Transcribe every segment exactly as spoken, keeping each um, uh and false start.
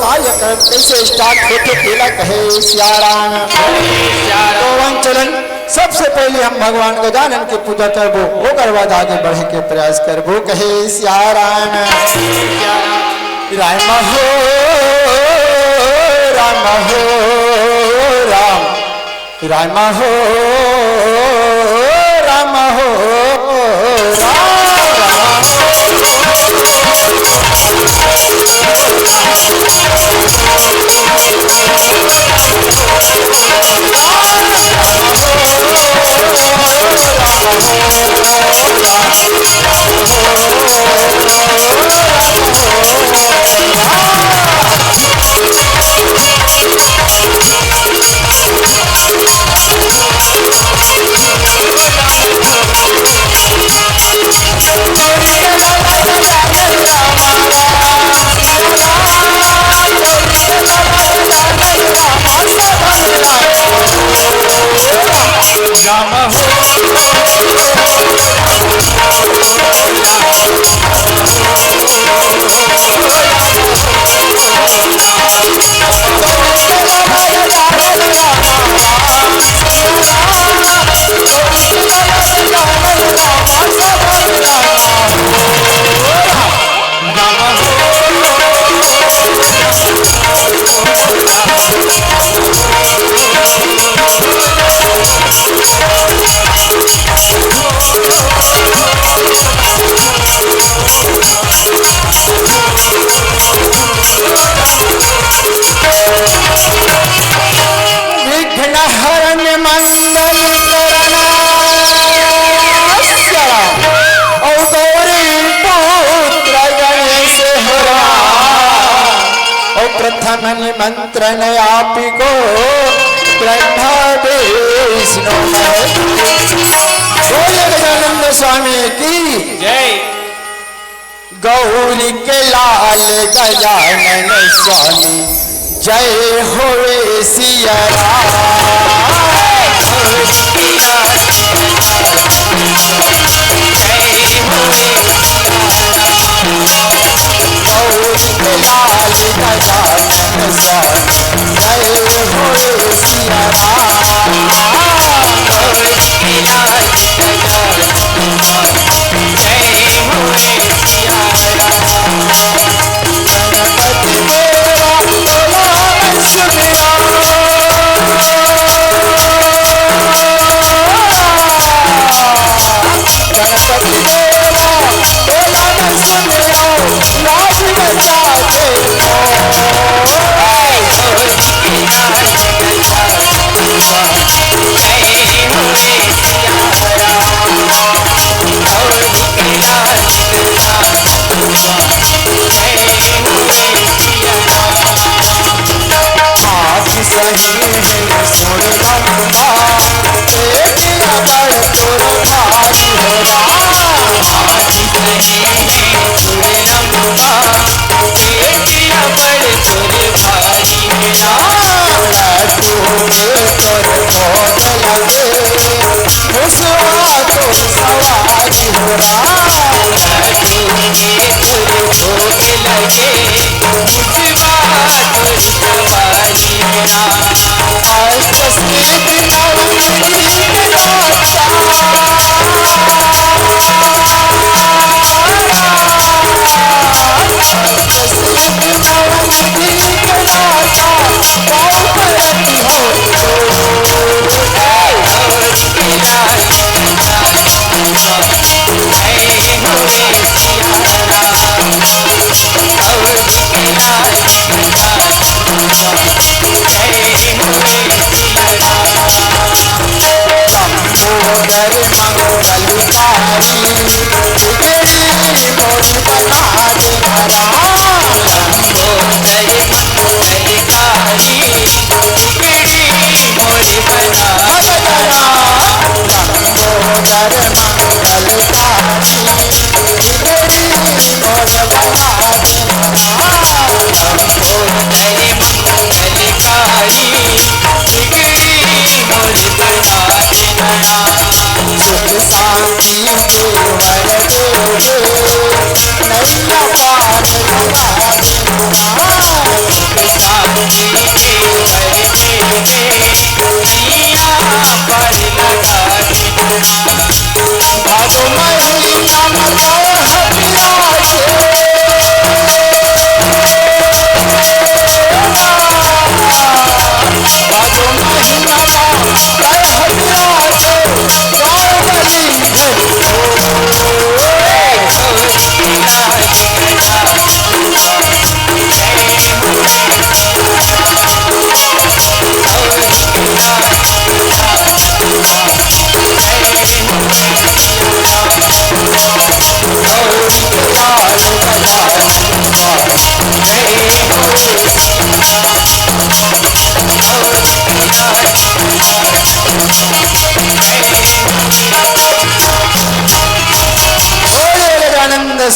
आज ये कर्म कैसे start होथे, तेला कहे सियाराम। तो वन चलन, सबसे पहले हम भगवान गजानन के पूजा करबो, ओकर बाद आगे बढ़े के प्रयास करबो, कहे सियाराम। राम हो, राम हो, राम। राम हो, राम हो, राम। विघ्न हरण मंगल करण, अउ गौरी पुत्र गणेश हो राम। अउ प्रथम निमंत्रण आपको ब्रह्मा विष्णु महेश। बोलिए गजानंद स्वामी की जय। गौरी के लाल गजानन स्वामी, जय होवे सिया राम। गौरी के लाल गजानन स्वामी, जय होवे सिया राम।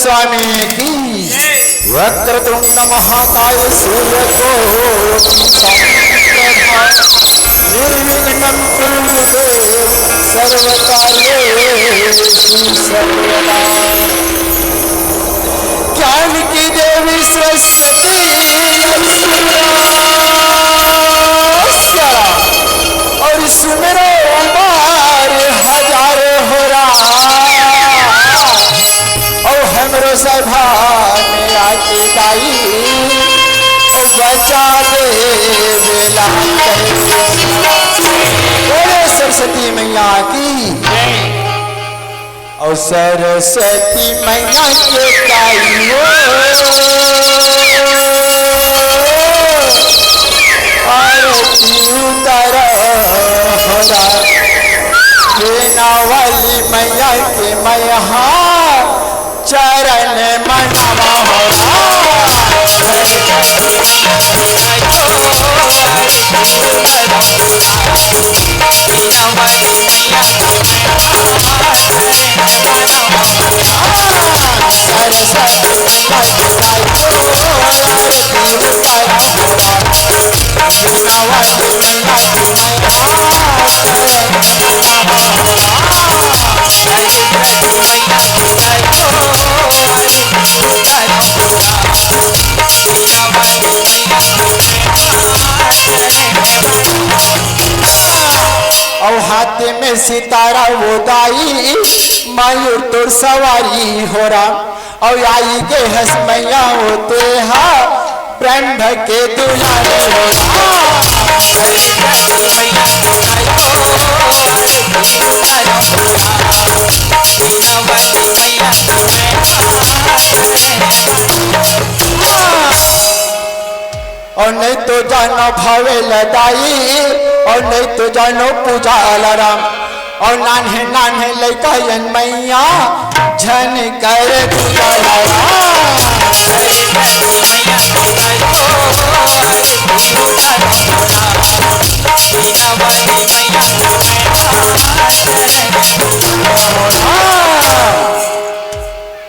स्वामी की। वक्रतुंड महाकाय सूर्यकोटि समप्रभा। निर्विघ्नं कुरु देव सर्वकार्येषु सर्वदा। ज्ञान की देवी सरस्वती अवतार, और सुमिरो बार हजार हो राम। और हमरो सभा में आके दाई, और बचा दे बेला। बोले सरस्वती मैया की। और सरस्वती मैया के दाई हो, आरती उतार हो राम। वीणा वाली मैया के मैया चरण मनवा हो राम। अउ हाथ में सितारा वो दाई, मयूर तोर सवारी हो राम। अउ आई गे हस मैया वो तेहा, ब्रह्म के दुलारी हो राम। अउ नहीं तो जानो भावे ल दाई, अउ नहीं तो जानो पूजा ल राम। अउ नान्हे नान्हे लइका यन मैया झन कर पूजा ल राम।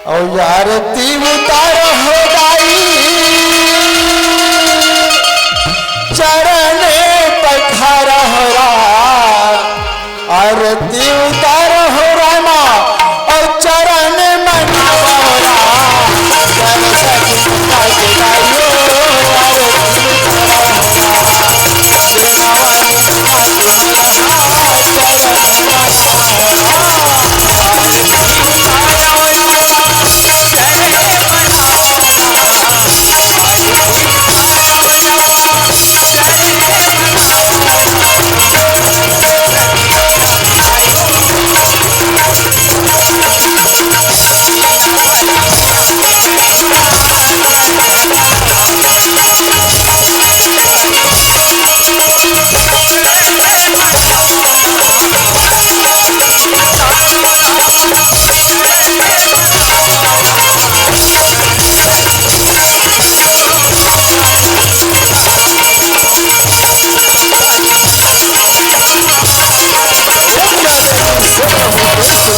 अउ आरती उतार हो दाई, चरण पखार हो राम। आरती उतार हो रामा, अउ चरण मनावा हो राम। सरस्वती माता के दाई हो, आरती उतार हो राम।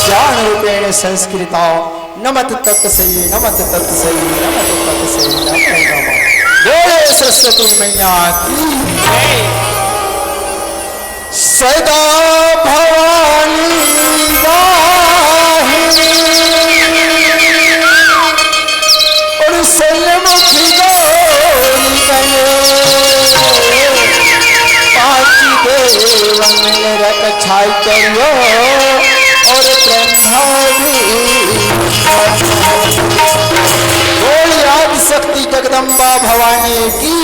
ज्ञान रूपेण संस्कृता नमत तत्सै, नमत तत्सै, नमत तत्सै, नमो नमः। बोले सरस्वती मैया की। सदा भवानी गाहे, और सन्मुखी गौरी गए। पाँच देवन रक्षा करियो, और ब्रह्मा भी। बोल आदि शक्ति जगदम्बा भवानी की।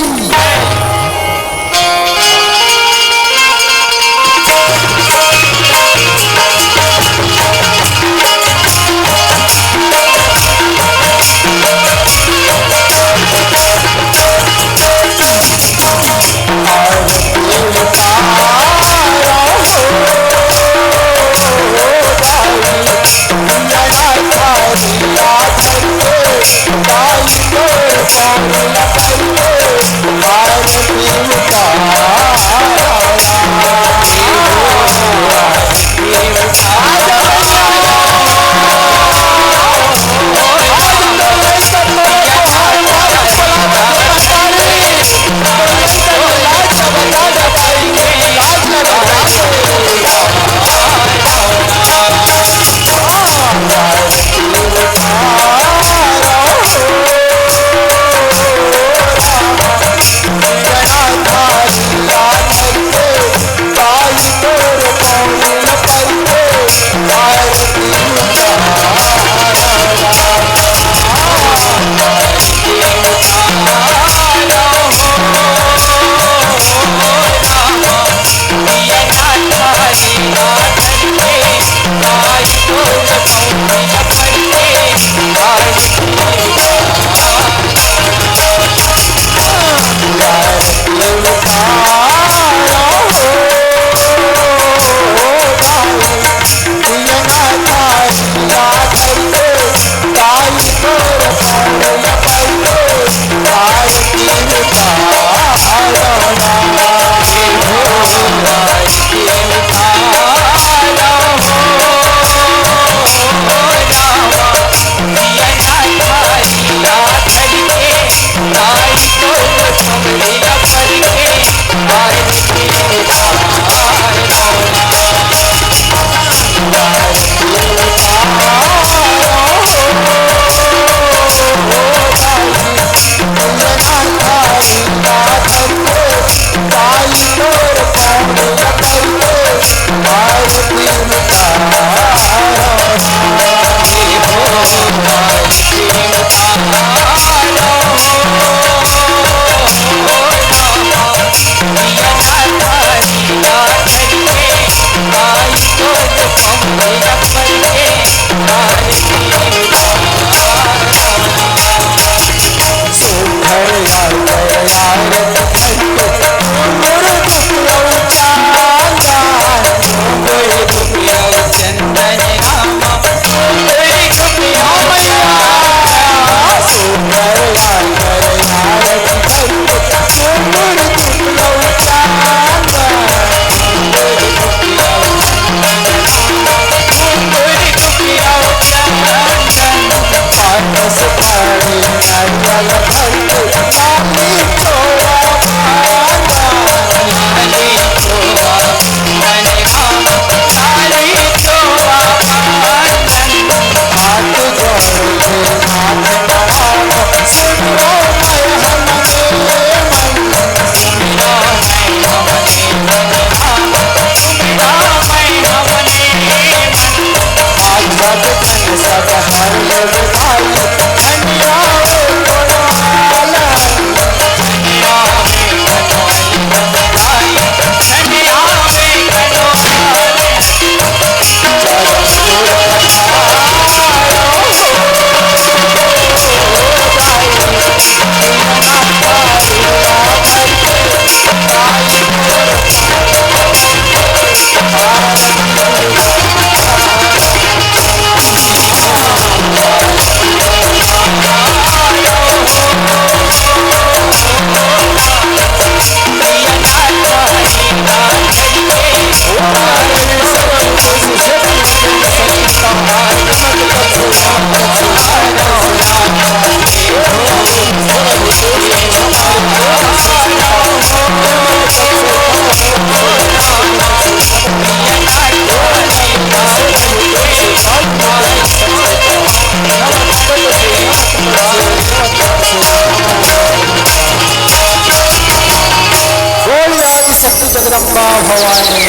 जगदम्बा भवानी।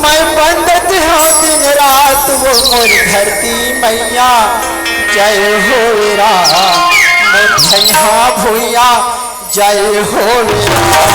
मैं वंदत हौं दिन रात वो मोर धरती मैया। जय हो राम मोर धनिहा भुइया। जय हो राम।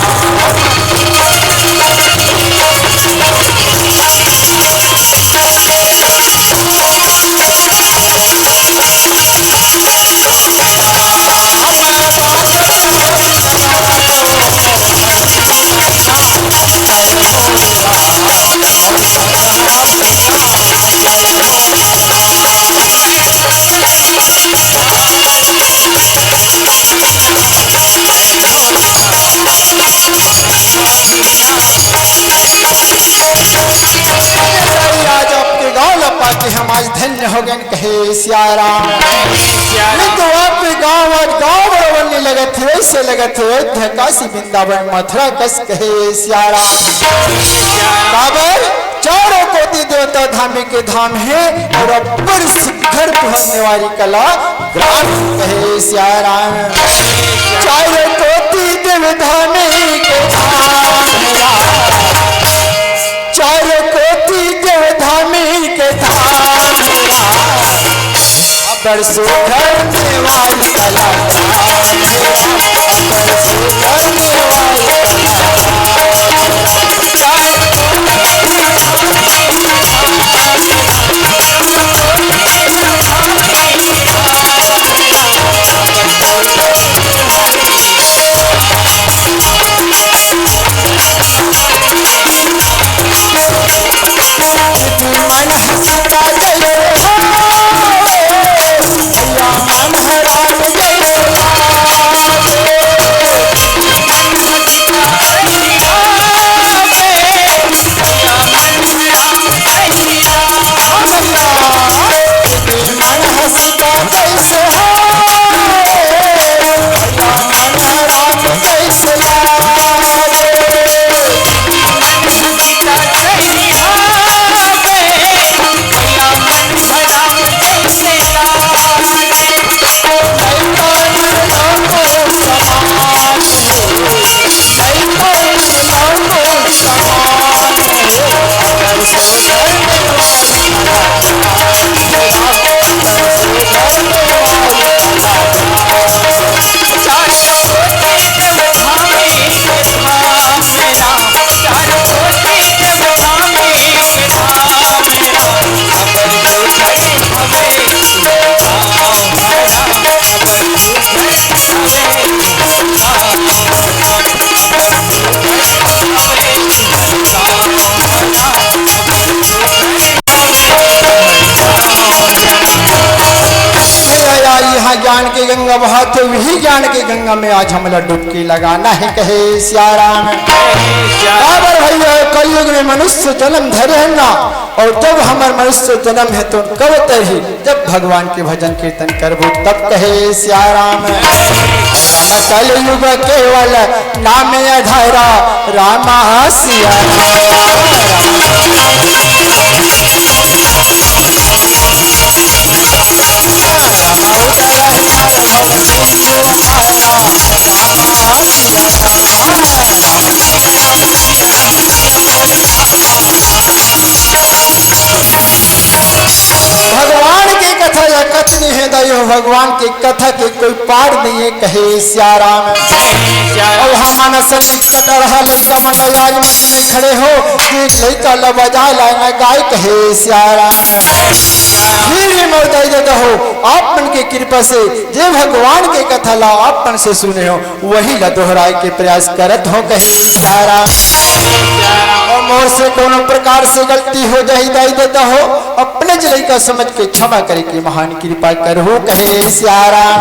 आज आपके गांव ला पाके हम आज धन्य हो गए, कहे सिया राम। ये तो आपके गांव, आज गांव बड़ा बन्नी लगत है, ऐसे लगत है अयोध्या काशी वृंदावन मथुरा कस, कहे सिया राम। काबर चारों कोती देवता धामी के धाम है और अब्बड़ सुघर तुहर नेवारी कला ग्राम, कहे सिया राम। चारों कोती देव धामी के धाम, चारों कोती देव धामी के धाम। अब्बड़ सुघर नेवारी कला ग्राम, अब्बड़ सुघर नेवारी कला। भैया यार, यहाँ ज्ञान के गंगा बहात हे, वही ज्ञान के गंगा में आज हमला डुबकी लगाना हे, कहे सिया राम। काबर भैया, कलयुग में मनुष्य जन्म धरे हे ना, और जब हमर मनुष्य जन्म हे तो कब तरही, जब भगवान के भजन कीर्तन करबो तब, कहे सिया राम। कलयुग केवल नाम अधरा, राम सिया राम। भगवान के कथा ला कत नइ हे दाई हो, भगवान के कथा के कोई पार नइ हे, कहे सिया राम। अउ हमन असन लइका डरहा लइका मन आज मंच में खड़े हो, जे लइका ला बजा लाय ना गाय, कहे सिया राम। फिर भी मोर दाई ददा हो, आप मन के कृपा से जे भगवान के कथा ला आप मन से सुने हो, वही ला दोहराय के प्रयास करत हो, कहे सिया राम। अउ मोर से कोनो प्रकार से गलती हो जाही दाई ददा हो, अपने ज लइका समझ के क्षमा करे के महान कृपा करहू, कहे सिया राम।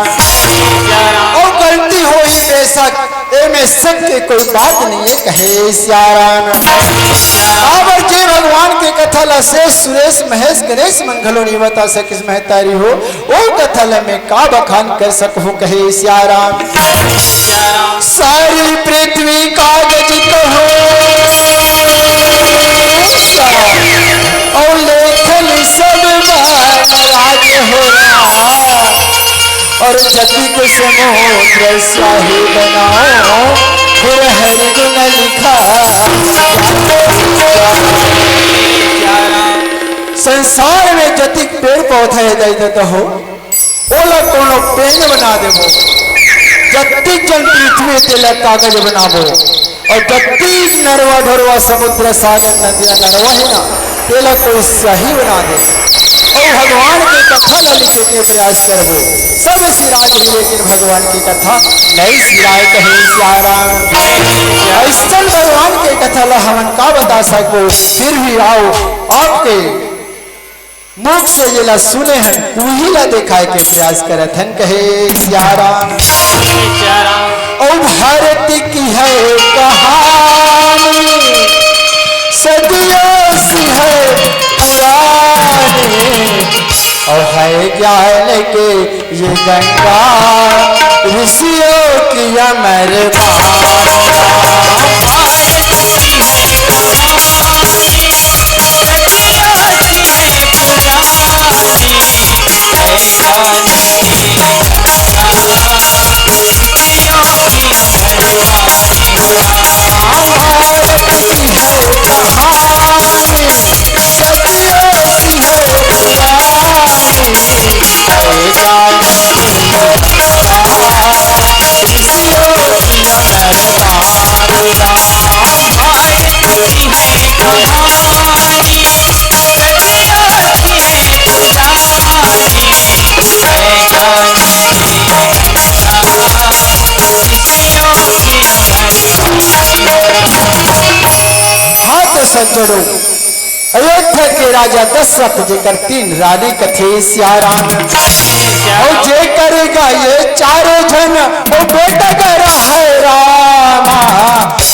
अउ गलती होही बेशक, एमे शक के कोई बात नइ हे, कहे सिया राम। काबर जे भगवान के कथा ला शेष, सुरेश, महेश, गणेश मन घलो नइ बता सकिस महतारी हो, ओ कथा ला मैं का बखान कर सकहूं, कहे सिया राम। सारी पृथ्वी कागज कहो, अउ लेखन सब महाराज हो राम। अउ जतिक समुद्र स्याही बनाओ, फिर हरि गुण लिखा। संसार में जतिक पेड़ पौधा हे दाई ददा हो, ओला कोनो पेन बना देबो, जतिक जन पृथ्वी तेला कागज बनाबो, अउ जतिक नरवा ढोरवा समुद्र सागर नदिया नरवा हे ना, तेला कोई स्याही बना दे, अउ भगवान के कथा ला लिखे के प्रयास करबो। सब सिराय जाही, लेकिन भगवान के कथा नइ सिराय, कहे सियाराम। अइसन भगवान के कथा ला हमन का बता सकबो, फिर भी आओ आपके मुख से जेला सुने हन, उही ला देखाय के प्रयास करत हन, कहे सियाराम। ओ भारत की है कहानी, सदियों सी है पुरानी, और है ज्ञान के ये गंगा, ऋषियों की अमर बानी। हाँ तो सज्जनों, अयोध्या के राजा दशरथ जेकर तीन रानी कथे सियाराम, अउ जेकर गा ये चारों झन, अउ बेटा गा रहे रामा,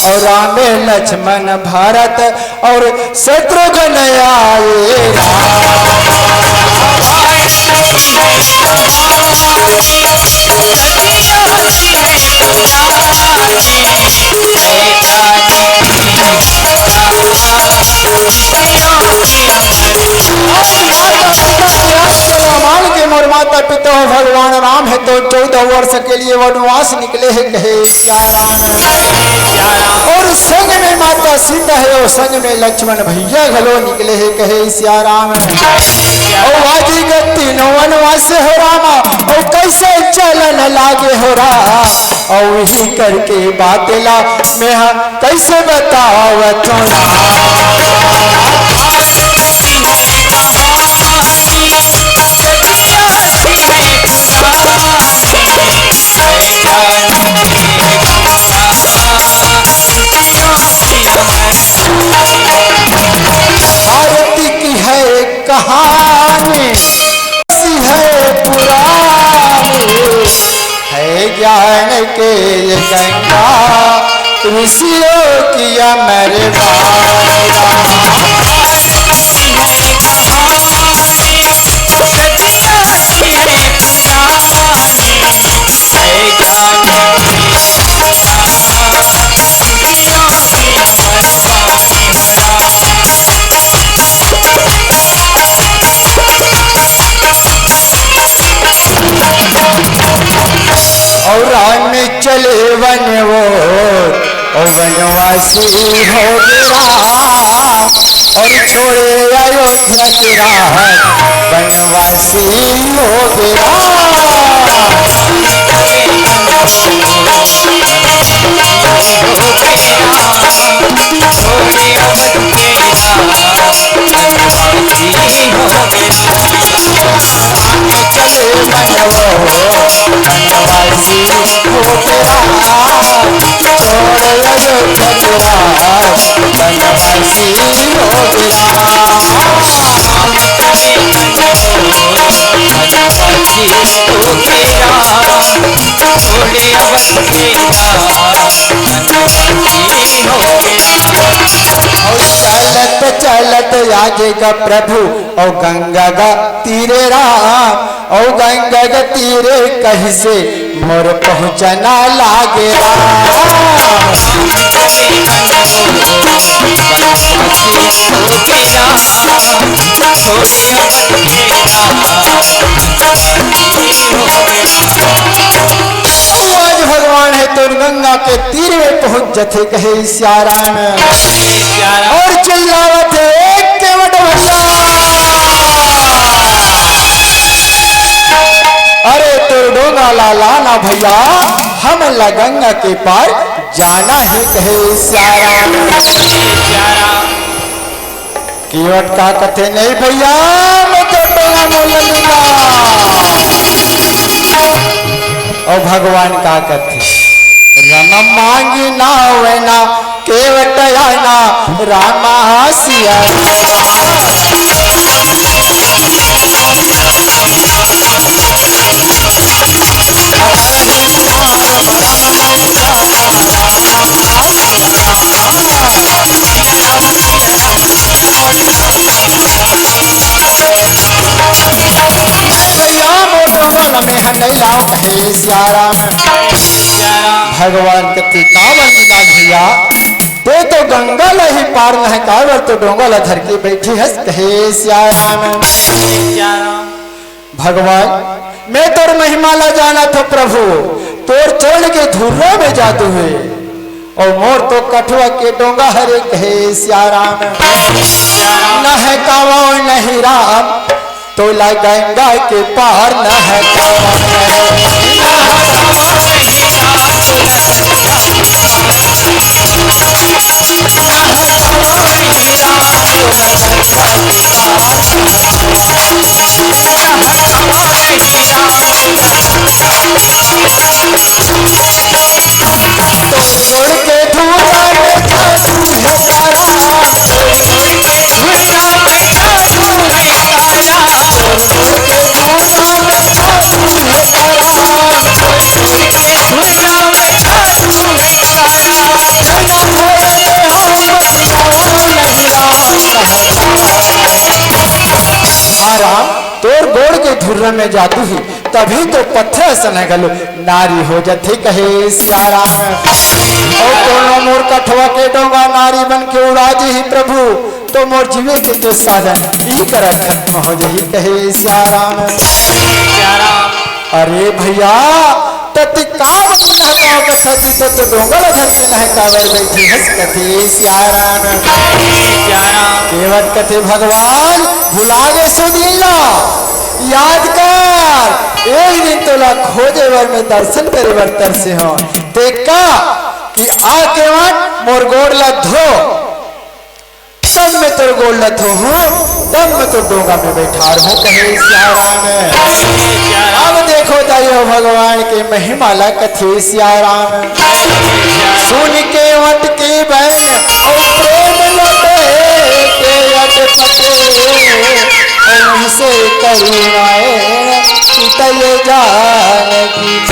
अउ रामे लक्ष्मण भरत अउ शत्रुघ्न आए राम। रामायण के मोर माता पिता हो भगवान राम हे तो चौदह वर्ष के लिए वनवास निकले हे कहे सियाराम। अउ संग में माता सीता हे अउ संग में लक्ष्मण भैया घलो निकले हे कहे सियाराम। अउ आजी ग तीनों वनवास हो रामा, अउ कइसे चलन लागे हो राम। अउ इही करके बात ला मैं कइसे बतावत हूँ। भारत की है कहानी, ऐसी है पुरानी, है ज्ञान के ये गंगा, ऋषियों की अमर वाणी। अउ राम चले वन ओर, अउ वनवासी हो गे राम, अउ छोड़े अयोध्या के राज, वनवासी हो गे राम। अउ चलत चलत आगे गा प्रभु, अउ गंगा गा तीरे राम, अउ गंगा गा तीरे कहिसे मोर पहुँचना लागे राम। के तीर में पहुंच जथे, कहे सियाराम। और चिल्लावत हे, "एक केवट भैया, अरे तोर डोंगा ला लाना भैया, हमन ला गंगा के पार जाना हे," कहे सियाराम। केवट का कथे, "नहीं भैया, मैं तो डोंगा मोल लूंगा।" अउ भगवान का कथे, "रन मांगी ना वैना, केवट आना, रामा सिया।" भैया मोर डोंगा ल मेहा नहीं लाव, कहे सियाराम। भगवान कथे, "का बनी ना भैया, ते तो गंगा ल ही पार नहकाय बर तो डोंगा ल धर के बैठे हस," कहे सियाराम। भगवान, मैं तोर महिमा ला जानत हो प्रभु, तोर चरण के धुर्रा में जादू हे। अउ मोर तो कठवा के डोंगा हरे, कहे सियाराम। नहकावव नहीं राम, तोला गंगा के पार नहकावव। हाँ राम, तोर गोड़ के धुर्रा में जादू हे, तभी तो पत्थर असन घलो नारी हो जथे, कहे सियाराम। अउ कोनो मोर कठवा के डोंगा नारी बन के उड़ा जही प्रभु, तो मोर जीवे के तो साधन इही करा खत्म हो जही, कहे सियाराम। अरे भैया, त ते का बनी नहकावव कथस, ते तो डोंगा ल धर के नहकाय बर बैठे हस, कथे सियाराम। केवट कथे, भगवान, भुला गे सुदीन ला, याद कर, एक दिन तोला खोजे बर मैं दर्शन करे बर तरसे हों। ते का कि आ केवट मोर गोड़ ला धो, तब मैं तोर गोड़ ल धोहूं, तब मैं तोर डोंगा में बैठार हूं, कहे सियाराम। अब देखो दाई हो भगवान के महिमा ला, कथे सियाराम। सुन केवट के बन अउ प्रेम लगे के अटपटे, अउ उनसे करुणाए तय जान की।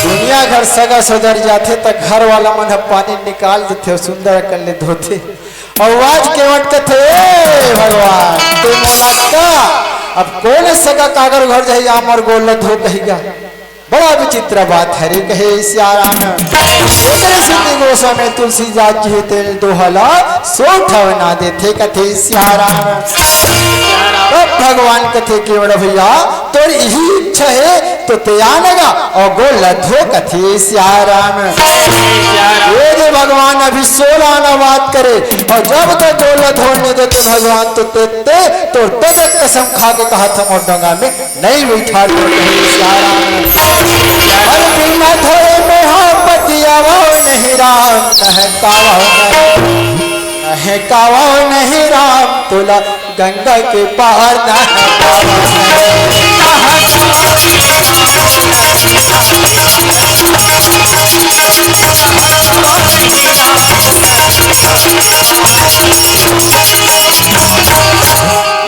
दुनिया घर सगा सोदर जाथे त घर वाला मन ह पानी निकाल देथे अउ सुंदर कर ले धोथे। अउ आज केवट कथे, "ए भगवान, ते मोला का, अब कोन सगा काकर घर जाही, आ मोर गोड़ ल धो कहिगा?" बड़ा विचित्र बात हरे, कहे सियाराम। एकरे सेती गोस्वामी तुलसीदास जी हे तेल दोहा ला सौ ठव ना देथे, कथे सियाराम। तब भगवान कथे, "केवट भैया, तोर इही इच्छा हे तो ते आना गा अउ गोड़ ल धो," कथे सियाराम। ये दे भगवान अभी सोला आना बात करे, अउ जब तो गोड़ ल धोने दे तो भगवान तो ते, ते तोर तब कसम खा के कहा था मोर डोंगा में नहीं बैठार दो, कहे सियाराम। अरे बिना धोए में हाँ पतियावा नहीं राम, नहकावा नहीं, नहकावा नहीं राम, तोला गंगा के पार नहकावा नहीं।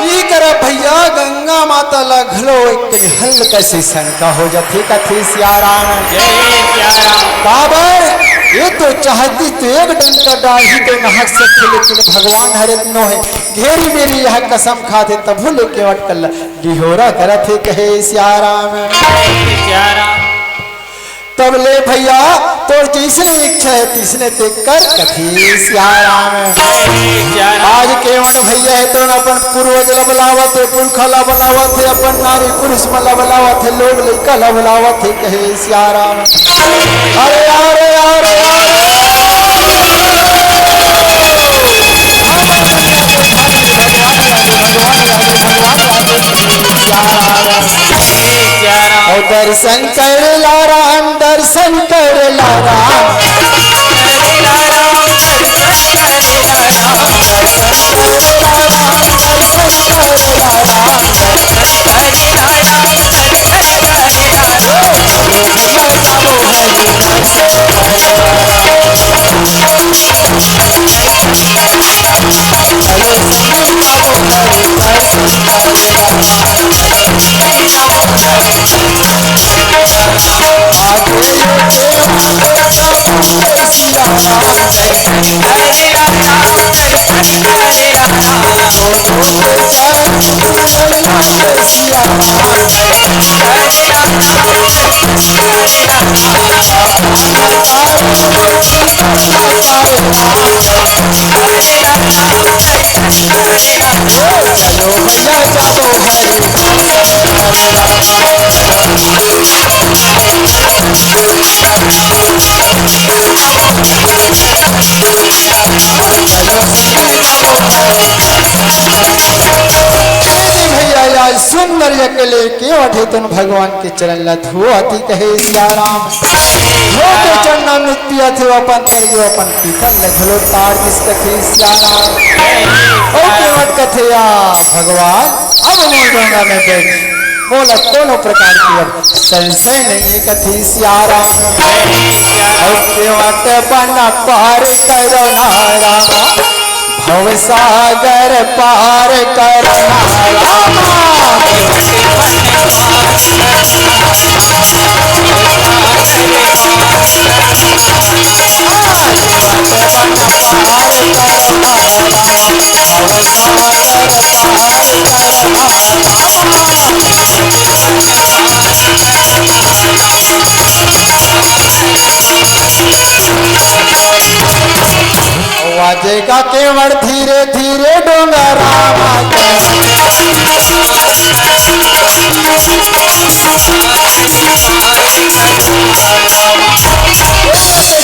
ई करा भैया, गंगा माता ला घलो एक कनी हल्का से शंका हो जाथे, कथे सियाराम। जय सियाराम। काबर? ये तो चाहती तो एक डंका डालही तो नहक सकथे, लेकिन भगवान हरे नोहे घेरी मेरी यह कसम खाथे, तभो ले केवट कल्ला डिहोरा करत हे, कहे सियाराम। जय सियाराम। तब ले भैया, तोर जइसने ये छे तिसने ते कर कथे सियाराम। आज केवट भैया हे तो अपन पूर्वज ला बलावत हे, पुरखा ला बलावत हे, अपन नारी पुरुष मन ला बलावत हे, लोग लइका ला बलावत हे, कहे सियाराम। अरे यार, अरे यार, अरे यार। ओ दर्शन कर ला राम, दर्शन कर ला राम। भैया, आज सुंदर अकेले केवट हे तोन भगवान के चरण ला धोवत हे, कहे सियाराम। धो के चरणामृत पियत हे, अपन कर गयो, अपन पीपर ले घलो तार दिस, कथे सियाराम। ओ केवट कथे, या भगवान, अब मोर डोंगा में बैठ, मोला कोनो प्रकार के अब संशय नहीं हे, कथे सियाराम। ओ केवट बन पार करो ना रामा, भवसागर पार करना रामा। वाजेगा केवट धीरे धीरे डोंगा रामा के।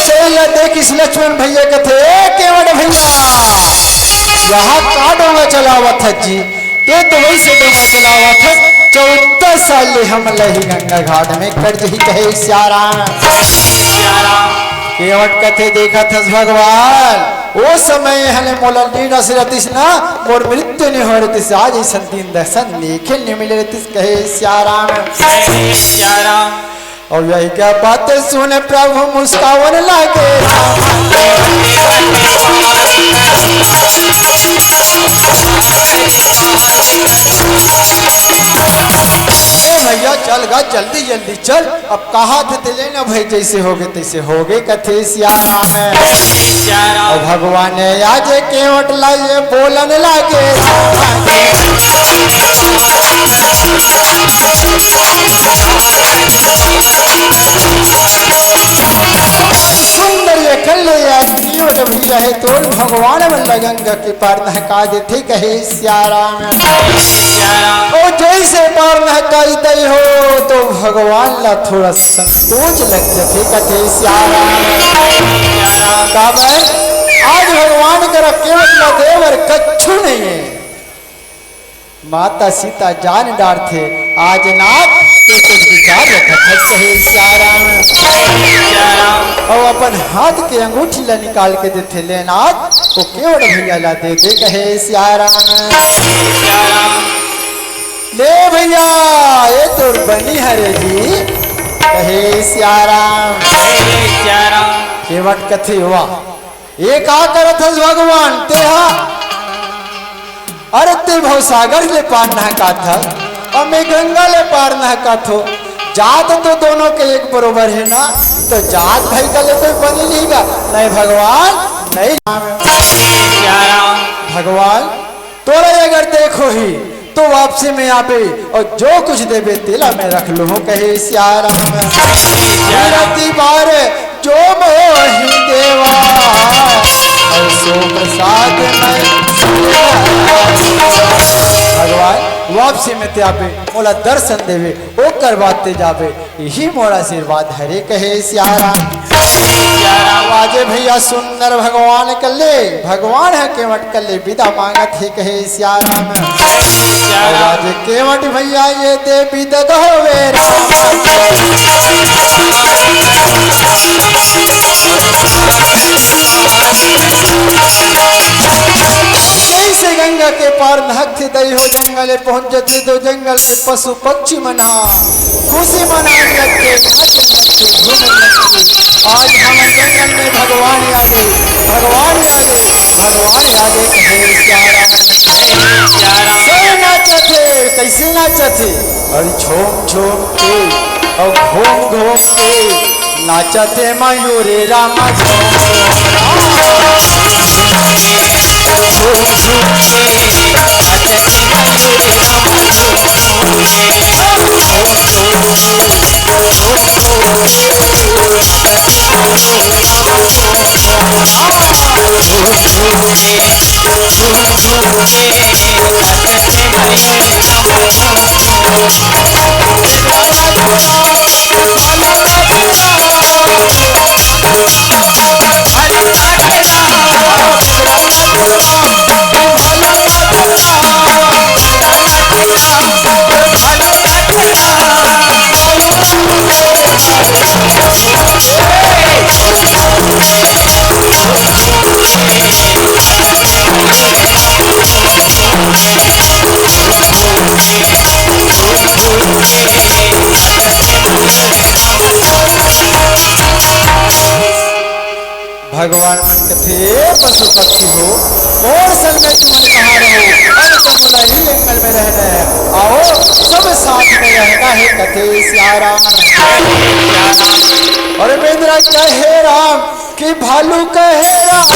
चल देखिस लक्ष्मण भैया कथे, "ए केवट भैया, यहाँ का डोंगा चलावत हस जी?" ते तो वइसे डोंगा चलावत हस, चौदह साल ले हमला ही गंगा घाट में कट जही, कहे सियाराम। केवट कथे, देखत हस भगवान, ओ समय हले मोला लीडा से रहतिस ना, मोर मृत्यु नहीं हो रहतिस, आज अइसन दिन दर्शन देखे नहीं मिले रहतिस, कहे सियाराम। सियाराम। अउ यही का बात सुन प्रभु मुस्कावन लागे। ए भैया, चल गा, जल्दी जल्दी चल। अब कहा थे ते लेना भाई, जैसे होगे तैसे होगे, कथे सियाराम। सियाराम। अउ भगवान आज केवट ला ये बोलन लागे। सुंदर ये कल्ले आज केवट भी रहे, तोर भगवान मन ला गंगा के पार नहका देथे, कहे सियाराम। सियाराम। ओ जैसे पार नहकाई दई हो तो भगवान ला थोड़ा संकोच लग जथे, कथे सियाराम। सियाराम। काबर आज भगवान करा केवट ला दे बर कछु नहीं हे। माता सीता जान डारथे, आज नाथ ते कुछ विचार रखत हस, कहे सियाराम। सियाराम। अउ अपन हाथ के अंगूठी ला निकाल के देथे, ले नाथ, ओ केवट भैया ला दे दे, कहे सियाराम। सियाराम। ले भैया, ये तोर बनी हरे जी, कहे सियाराम। सियाराम। केवट कथे, वाह, ये का करत हस भगवान तेहा? अरे ते भवसागर ले पार नहकात हस अउ मैं गंगा ले पार नहकात हो। जात तो दोनों के एक बरोबर हे ना, तो जात भाई का ले कोई बनी नहीं गा। नहीं भगवान, नहीं। सियाराम। भगवान, तोरा अगर देखो ही तो वापसी में आबे अउ जो कुछ देबे तेला मैं रख लूँ, कहे सियाराम। सियाराम। मेरा दीवार जो मोही भगवान वापसी में ते आबे, मोला दर्शन देबे, ओकर बाद ते जाबे, यही मोर आशीर्वाद हरे कहे सियाराम। सियाराम। आवाजे भैया सुंदर भगवान कल्ले, भगवान ह केवट कल्ले बिदा मांगत हे कहे सियाराम। सियाराम। आवाजे केवट भैया ये दे बिदा दो वे राम। जैसे गंगा के पार नहक थे दई हो जंगल पहुंच जथे तो जंगल में पशु पक्षी मन हा खुशी मनाए लगथे, नाचे लगथे, झूमे लगथे। आज हम जंगल में भगवान आगे, भगवान आगे, भगवान आगे कहे सियाराम। सियाराम। सब नाचथे, कैसे नाचथे? अरे झूम झूम के, और घूम घूम के, नाचथे मयूरी रामा झूम झूम। भगवान मन कथे, "ए पशु पक्षी हो, मोर संग में तुमन कहाँ रहो? अब तो मोला ही जंगल में रहना है। आओ, सब साथ में रहना है," कथे सियाराम। और बेंदरा कहे राम कि भालू कहे राम।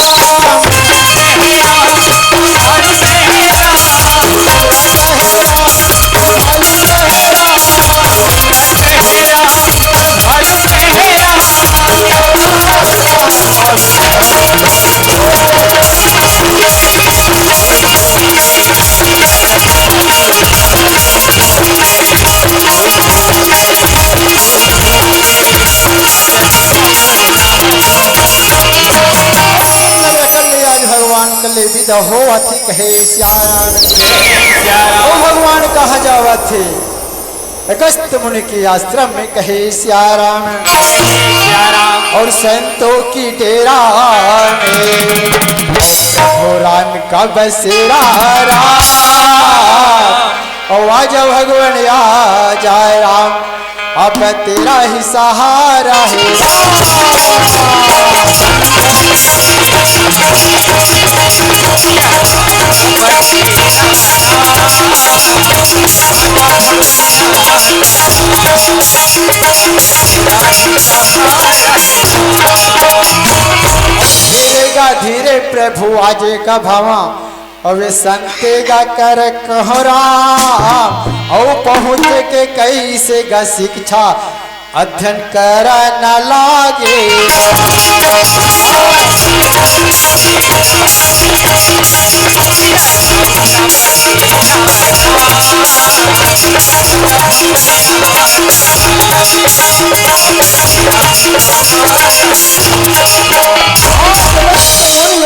आज भगवान कल्ले बिदा होवत हे कहे सियाराम। ओ भगवान कहाँ जावत हे? अगस्त मुनि के आश्रम में कहे सियाराम। सियाराम। और संतों की डेरा में हो राम का बसेरा राम। और आजा भगवान आजा राम, अब तेरा ही सहारा है। धीरे गा धीरे प्रभु आजे का भावा, अवे संते गा कर कहरा, अउ पहुँच के कैसे गा शिक्षा अध्ययन कर न लागे।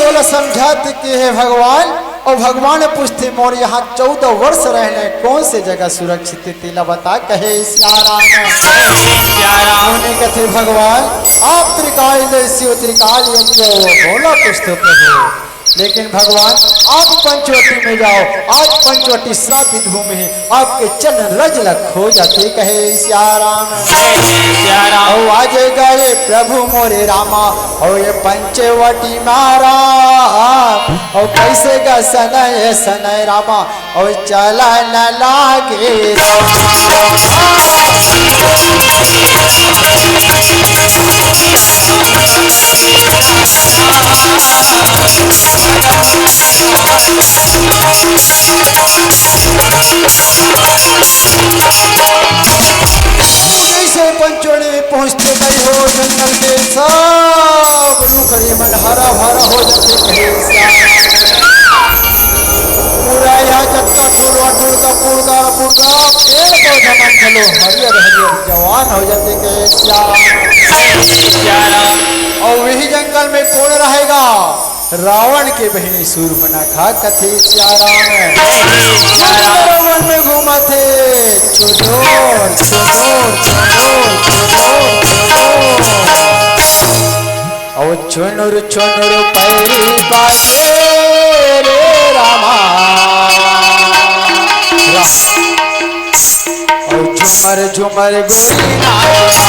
ओला समझात कि हे भगवान, अउ भगवान पूछथे, मोर यहाँ चौदह वर्ष रहने, कौन से जगह सुरक्षित हे, तेला बता, कहे सियाराम। सियाराम। मुनि कथे, भगवान, आप त्रिकाल दे शिव, त्रिकाल यज्ञ वो बोला कुछ तो कहो। लेकिन भगवान, आप पंचवटी में जाओ, आज पंचवटी श्रापित भूमि है, आपके चरण रज लग हो जाते, कहे सियाराम। सियाराम। अउ आज गए प्रभु मोरे रामा, अउ ये पंचवटी मारा, अउ कैसे गा सनय सनय रामा, अउ चलन लागे। जैसे पंचवटी में पहुंचते गए हो, जंगल के सब रुख ये मन हरा भरा हो जाते। पूरा यहाँ जतका ठुलवा ठुलका पुरका पुरका पेड़ पौधा मन घलो हरियर हरियर जवान हो जाथे कहे श्याम। श्याम। अउ वही जंगल में कोन रहेगा? रावण के बहिनी सूर्पनखा कथे श्याम। श्याम। वन में घूमथे चुनुर चुनुर चुनुर चुनुर चुनुर। अउ चुनुर चुनुर पैरी बाजे रे रामा। राम। अउ झुमर झुमर गोरी नाचे।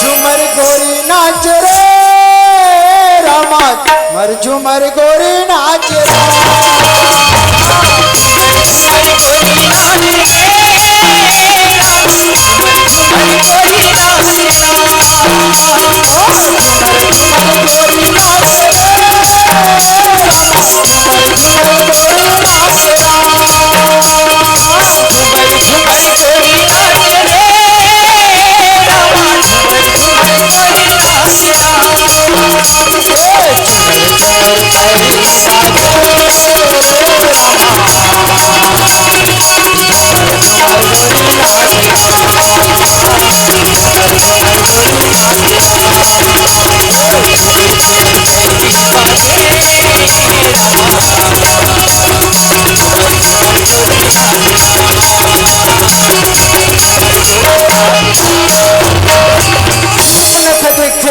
झुमर गोरी नाच रे रामा, झुमर झुमर गोरी नाच रे।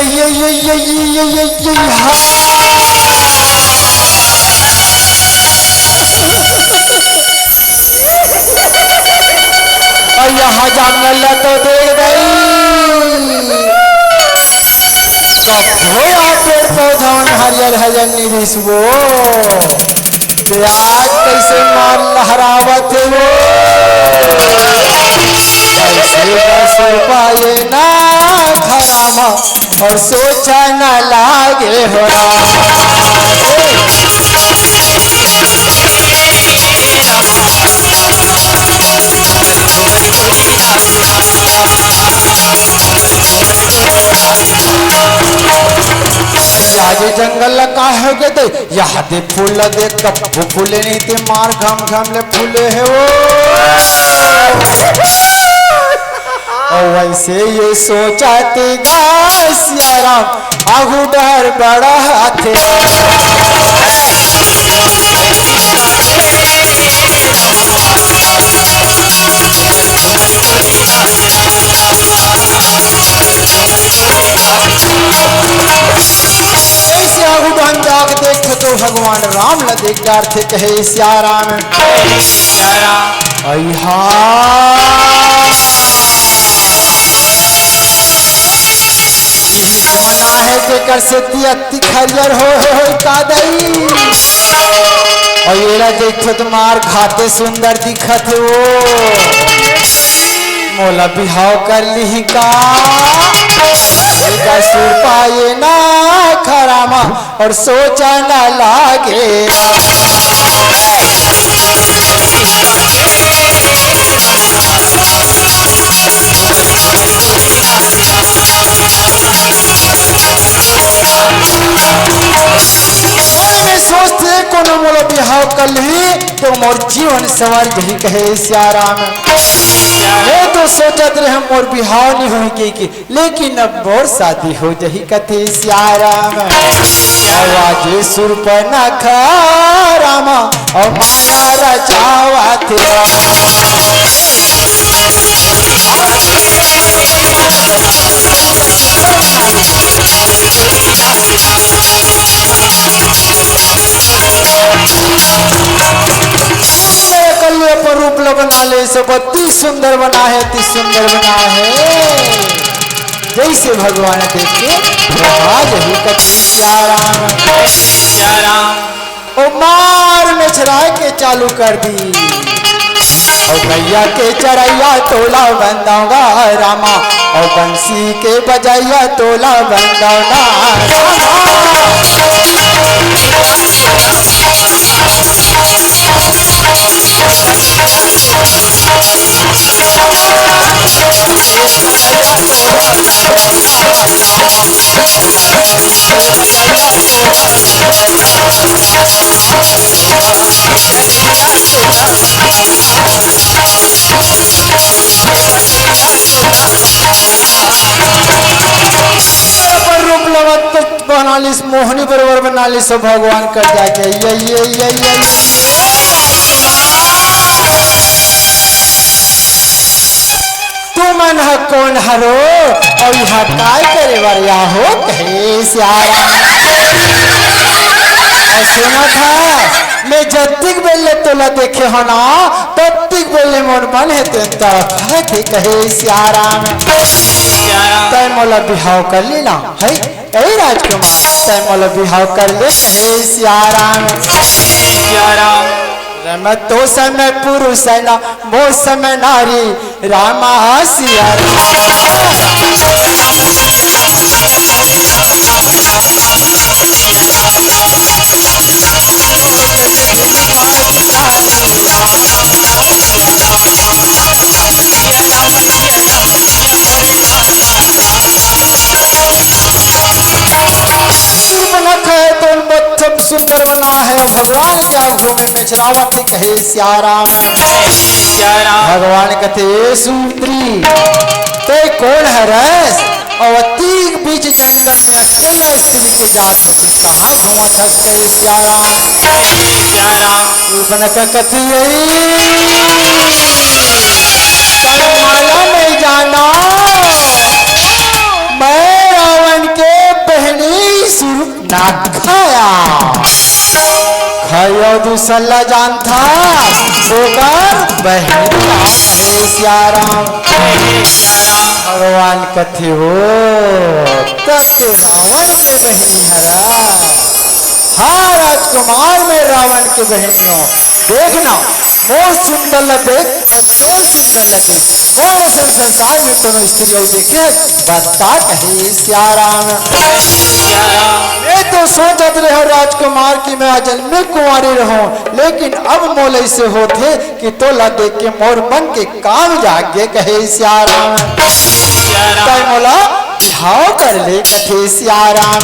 ये, ये, ये, ये, ये, ये, ये, ये, ये, हाँ। अउ यहाँ जंगल ला तो देख दई। कभो यहाँ पेड़ पौधा मन हरियर हरियर नइ रिहिस वो। ते आज कइसे मार लहरावत हे वो। कइसे बस पाए ना खरामा। अउ सोचा न लागे हो राम। ये जंगल ला का हो गे ते, यहाँ दे फूल ला देख, कभू फूले नहीं ते, मार घम घम ले फूले हे वो। अउ वइसे ये सोचत गा सियाराम, आगू डहर बड़ा हाथे। जइसे आगू डहन जाके देखथे तो भगवान राम ला देख डारथे, कहे सियाराम। अइहा। इही तो मना हे जेकर सेती अतिक हरियर हो, हो, हो, का दई। अउ एला देखथो त मार खाते सुंदर दिखत हे वो। मोला बिहाव कर लिही का? एकर सुर पाए ना खरामा। अउ सोचा न लागे। मन में सोचथे कोनो मोला बिहाव कर लिही तो मोर जीवन संवर जही, कहे सियाराम। मैं तो सोचत रहे मोर बिहाव नहीं होही कि लेकिन अब मोर शादी हो जही कथे सियाराम। अउ आज सुरपनखा रामा अउ माला रचावत राम। सुंदर बना है, अति सुंदर बना है। जैसे भगवान देख के राज ही कथे सिया राम। ओ मार मेछराय के चालू कर दी। ओ गैया के चरैया तोला बंदाऊंगा रामा, ओ बंसी के बजैया तोला बंदाऊंगा रामा। पर रूप लवत तो बना लिस, मोहनी बरोबर बना लिस, सो भगवान कर जाके ये, ये, ये, ये, ये। तुमन ह कोन हरो, अउ इहाँ काय करे बर या हो, कहे सियाराम। मैं सुना था, मैं जत्तिक बेर ले तोला देखे हो ना, तत्तिक बेर ले मोर मन हे तेन तरफ हे, कहे सियाराम। तै मोला बिहाव कर लेना, है? ए राजकुमार, तै मोला बिहाव कर ले, कहे सियाराम। सियाराम। रे मैं तो समय पुरुष है ना, मो समय नारी, रामा सियाराम। सूर्पनखा हे तो मत्थम सुंदर बना है, भगवान के आगू में मेछरावत हे, कहे सियाराम। सियाराम। भगवान कथे, "ए सुंदरी, तै कोन हरस? अउ अतीक बीच जंगल में अकेला स्त्री के जात हस, कहाँ घूमत हस?" कहे सियाराम। सियाराम। सूर्पनखा कथे, "ए, तै माला नहीं जाना, मैं रावण के बहिनी सूर्पनखा आय। खयो दूसर ला जानथा, ओकर बहिनी आय, कहे सियाराम।" भगवान कथे, "ओ, तब तो रावण के बहिनी हरस।" हाँ राजकुमार, मैं रावण के बहिनी हों। देखना, मोर सुंदर ला देख, अउ तोर सुंदर ला देख। मोर असन संसार में कोनो स्त्री अउ देखे हस? बता, कहे सियाराम। मैं तो सोचत रहेंव राजकुमार कि मैं अजन्मे कुंवारी रहूं, लेकिन अब मोला अइसे होथे कि तोला देख के मोर मन के काम जाग गे, कहे सियाराम। सियाराम। तै मोला बिहाव कर ले, कथे सियाराम।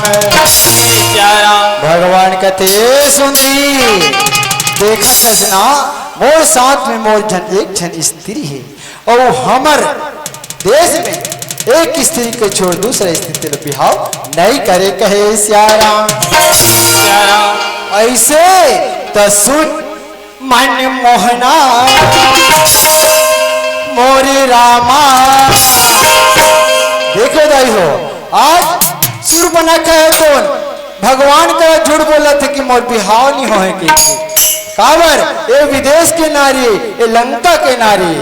सियाराम। भगवान कथे, "ए सुंदरी, देखत हस ना, मोर साथ में मोर झन एक झन स्त्री हे, अउ हमर देश में एक स्त्री के छोड़ दूसरा स्त्री ले बिहाव नहीं करे," कहे सियाराम। सियाराम। अइसे त सुन, मन मोहना मोरे रामा। देखो दाई हो, आज सूर्पनखा हे तो भगवान करा झूठ बोलत हे कि मोर बिहाव नहीं होय के। काबर? ए विदेश के नारी, ए लंका के नारी,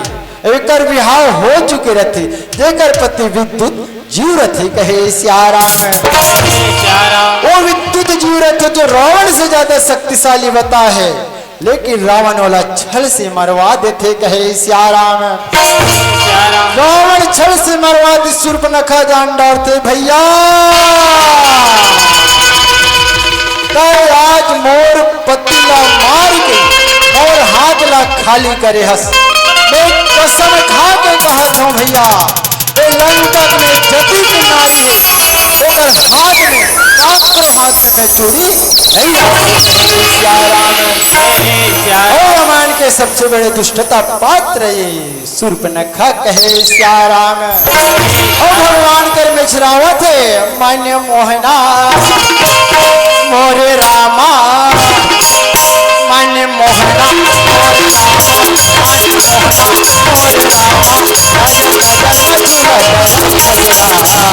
एकर बिहाव हो चुके रथे, जेकर पति विद्युत जीव रथे, कहे सियाराम। सियाराम। वो विद्युत जीव रथे जो रावण से ज्यादा शक्तिशाली बता है, लेकिन रावण ओला छल से मरवा देथे, कहे सियाराम। सियाराम। रावण छल से मरवा दे, सूर्पनखा जान डारथे, भैया, तै आज मोर पति ला मार के मोर हाथ ला खाली करे हस। मैं कसम खा के कहत हूँ भैया, ए लंका में जतिक नारी हे, ओकर हाथ में, काकरो हाथ में मैं चूड़ी नहीं रखूं। सियाराम। हे सियाराम। हे रामायण के सबसे बड़े दुष्टता पात्र ये सूर्पनखा, कहे सियाराम। ओ भगवान कर मेछरावत हे, मन मोहना मोरे रामा। मन मोहना मोरे रामा, मन मोहना मोरे रामा, मन मोहना मोरे रामा।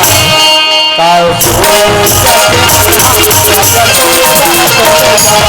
काहे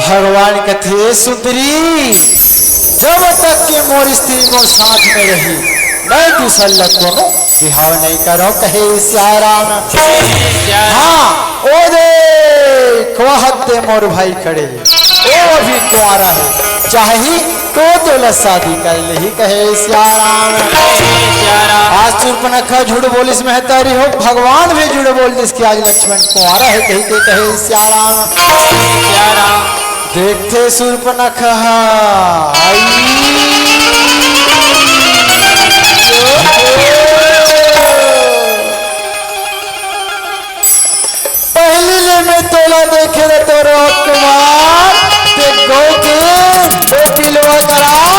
भगवान कथे, सुंदरी, जब तक के मोर स्त्री मोर साथ में रही, मैं दूसर ला कोनो बिहाव नहीं करो, कहे सियाराम। हाँ, ओ देख, वह दे मोर भाई खड़े, ओ अभी कुंवारा है, चाही तो तोला शादी कर लेही, कहे सियाराम। आज शूर्पणखा झूठ बोलिस महतारी हो, भगवान भी झूठ बोल दिस कि आज लक्ष्मण कुंवारा है, कही के कहे सियाराम। देखथे शूर्पणखा, आई। पहली ले मैं तोला देखे रहे तो राजकुमार, ते गोपी, गोपी लोग नहीं।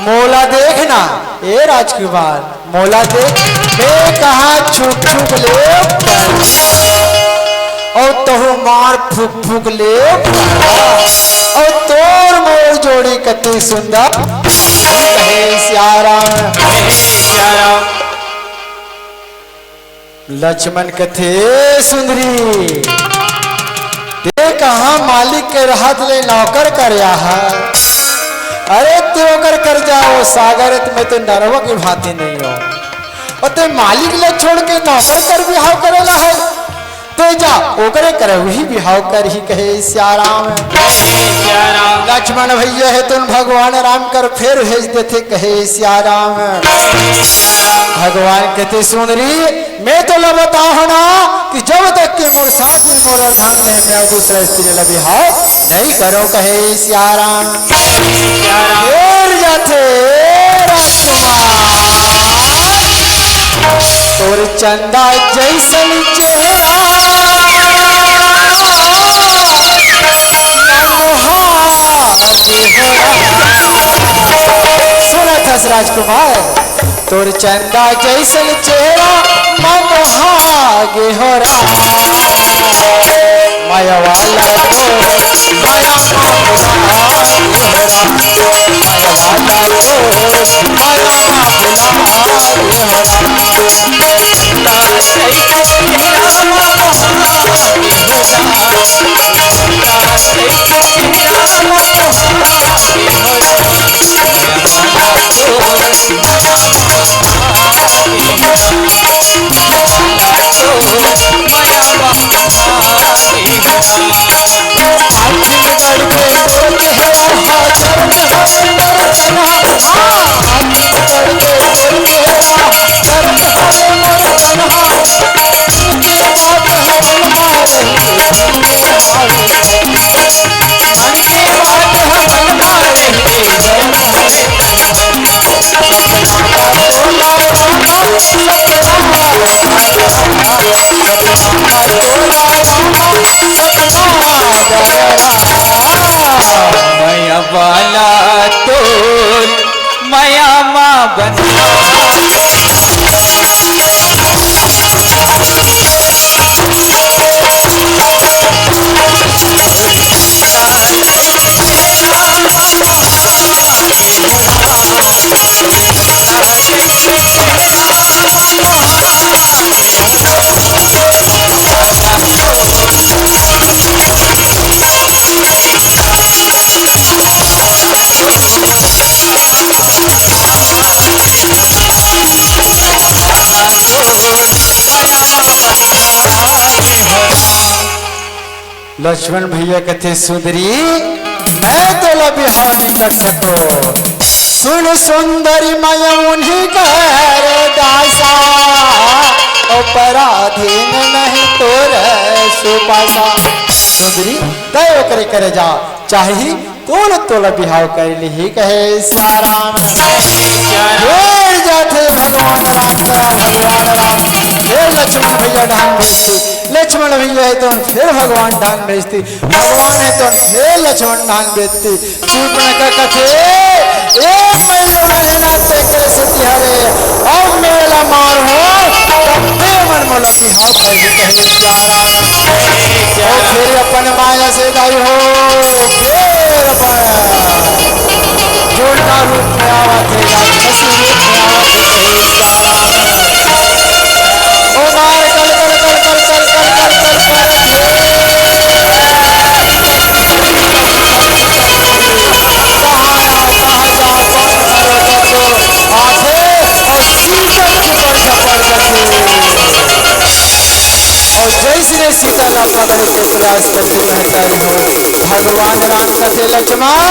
मोला देखना, ए राजकुमार, मोला देख, मैं कहाँ छुक छुक ले पड़हा, अउ तहु मार फुक फुक ले पड़हा, अउ तोर मोर जोड़ी कति सुंदर, कहे सियाराम। लक्ष्मण कथे, सुंदरी, ते कहाँ मालिक के रहत ले नौकर कर आहा? अरे, ते ओकर कर जाओ, सागर, मैं तो नरवा के भांति नहीं हो। अउ ते मालिक ले छोड़ के नौकर कर बिहाव करेला है, ते जा, ओकरे कर उही बिहाव करही, कहे सियाराम। लक्ष्मण भैया हे तुन भगवान राम कर फेर भेज देथे, कहे सियाराम। भगवान कथे, सुंदरी, मैं तोला बताहूं ना कि जब तक के मोर साथ में मोर अर्धांगिनी हे, मैं दूसरा स्त्री ला बिहाव नहीं करो, कहे सियाराम। फेर जाथे राजकुमार। तोर चंदा जैसन चेहरा, मनोहारी हो। सुनत हस राजकुमार, तोर चंदा जैसन चेहरा, मनोहारी हो राम। माया वाला तो, माया वाला तो, माया वाला तो, माया वाला तो। मया वाला तोर मया मा बंधा। लक्ष्मण भैया कथे, सुंदरी, मैं तोला बिहाव नहीं कर सको। सुन सुंदरी, मैं उन्हीं घर दासा, अपराधीन नहीं तोर सुपासा। सुंदरी, तय ओकरे करे जा, चाही तोल तोला बिहाव कर लिही, कहे सियाराम। फिर जाथे भगवान राम करा, भगवान राम फिर लक्ष्मण भैया डाहन भेजथे। लक्ष्मण भैया हे तो फिर भगवान डाहन भेजथे, भगवान हे तो फिर लक्ष्मण डाहन भेजथे। शूर्पणखा कथे, ए मैं जो महीना ते करे से तिहारे, अब मेला मार हो, तब ते मन मोला बिहाव कर लिही, कहे सियाराम। ओ फिर अपन माया से दाई हो, फिर अपन जोड़ना रूप में आवत हे, राक्षसी रूप में आवत हे, कहे सियाराम। ओ मार कल कल कल कल कल कल कल कल कल करत हे। कहाँ जाओ, कहाँ जाओ, कहाँ जाओ, कहाँ जाओ। आथे और सीता के ऊपर झपट जाथे। और जैसे सीता ला पकड़ के प्रयास करथे, भगवान राम कथे, लक्ष्मण,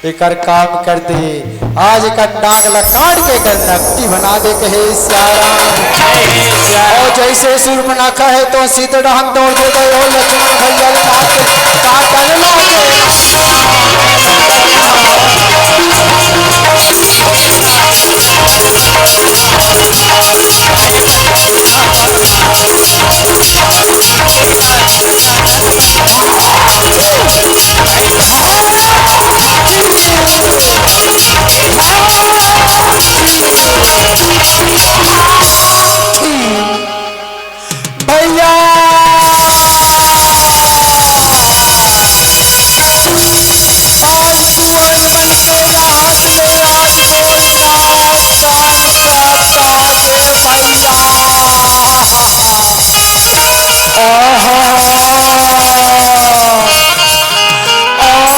एकर काम कर दे, आज एकर नाक ला काट के एकर नकटी बना दे, कहे सियाराम। और जैसे शूर्पणखा हे तो सीता डाहन दौड़ दे गए हो, लक्ष्मण भैया ले हाथ में काटन लागे। भैया, आज तू हर मन के रात ले, आज तोर नाम जान के अवतार ले भैया। आहा, आहा।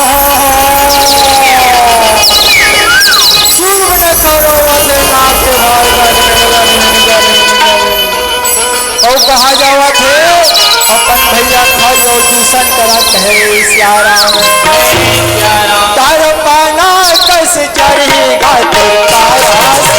सुन बने करो वंदे नाम के भाव का। अउ कहा जावत हे, अपन भैया खड़ी अउ दूसर तरफ हे सियाराम। तारो पाना कस चढ़ी गा तोर पाया सियाराम।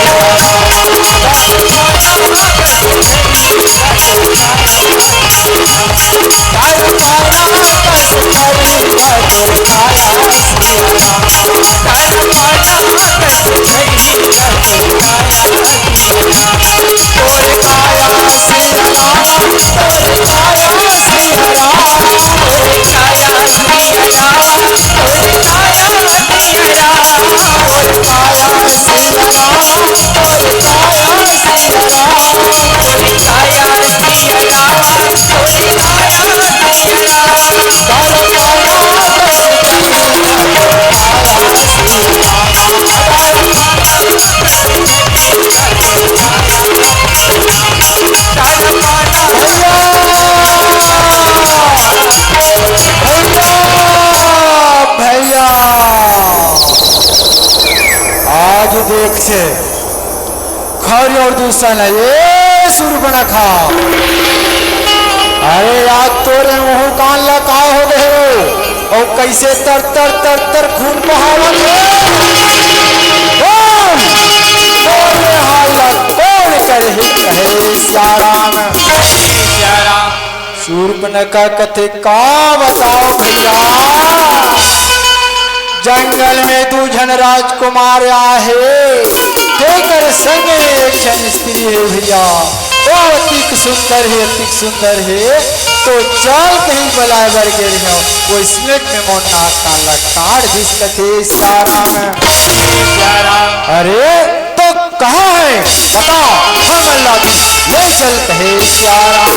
भैया, आज देख से खरी अउ दूसर हे, ए सुर्पनखा। अरे यार, तोरे मुंह कान ला का हो गए हो? अउ कइसे तर तर तर तर खून बहावत हे? बोल, बोल रे, हाल ला कौन करे हे, कहे सियाराम। सुर्पनखा कथे, का बताओ भैया, जंगल में दू झन राजकुमार आहे, तेकर संग में एक झन स्त्री हे भैया, ओ अतिक सुंदर हे, अतिक सुंदर हे। तो चल कहीं बलाय बर गे रहे हो, वो स्नेट में मोर नाक कान ला काट दिस कथे सियाराम। अरे तो कहाँ हे, बता, हमन ला ले चल कहे सियाराम।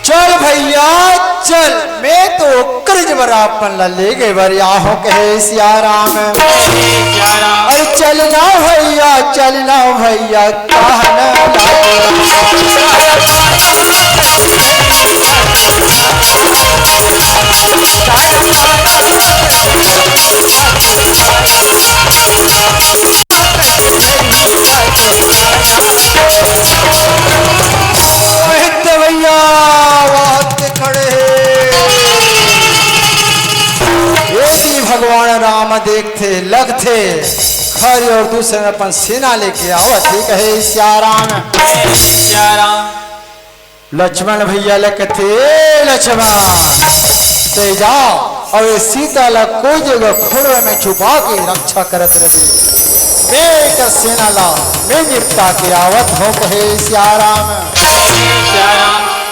चल भैया चल, मैं तो ओकर जबर आपन ला ले गे बर आहों कहे सियाराम। अरे चल ना भैया, चल ना भैया, कहना लागे। ओहित भैया, बात खड़े हे। ये दी भगवान राम देखथे, लगथे, खर अउ दूसर अपन सेना लेके आवत हे, कहे सियाराम। लक्ष्मण भैया ल कथे, "ए लक्ष्मण, तैं जा अउ ए सीता ल कोई जगह खोरवा में छुपा के रक्षा करत रहे। मैं एकर सेना ला मैं निपटा के आवत हों," कहे सियाराम।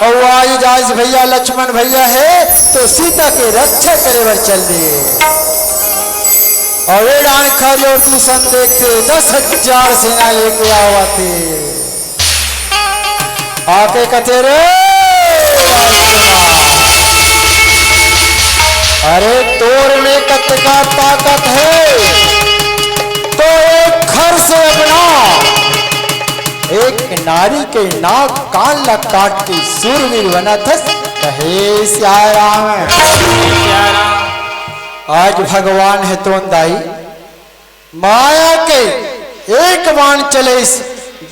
अउ आज जाइस भैया लक्ष्मण भैया हे तो सीता के रक्षा करे बर चल दिए। अउ ए डाहर खर अउ दूसर देखथे दस हजार सेना लेके आवत हे। आके कथे रे, अरे तोर में कतका ताकत हे, तो एक खर से अपना एक नारी के नाक कान ला काट के सूरवीर बनत हस, कहे सियाराम। आज भगवान हे तोन दाई, माया के एक बाण चले,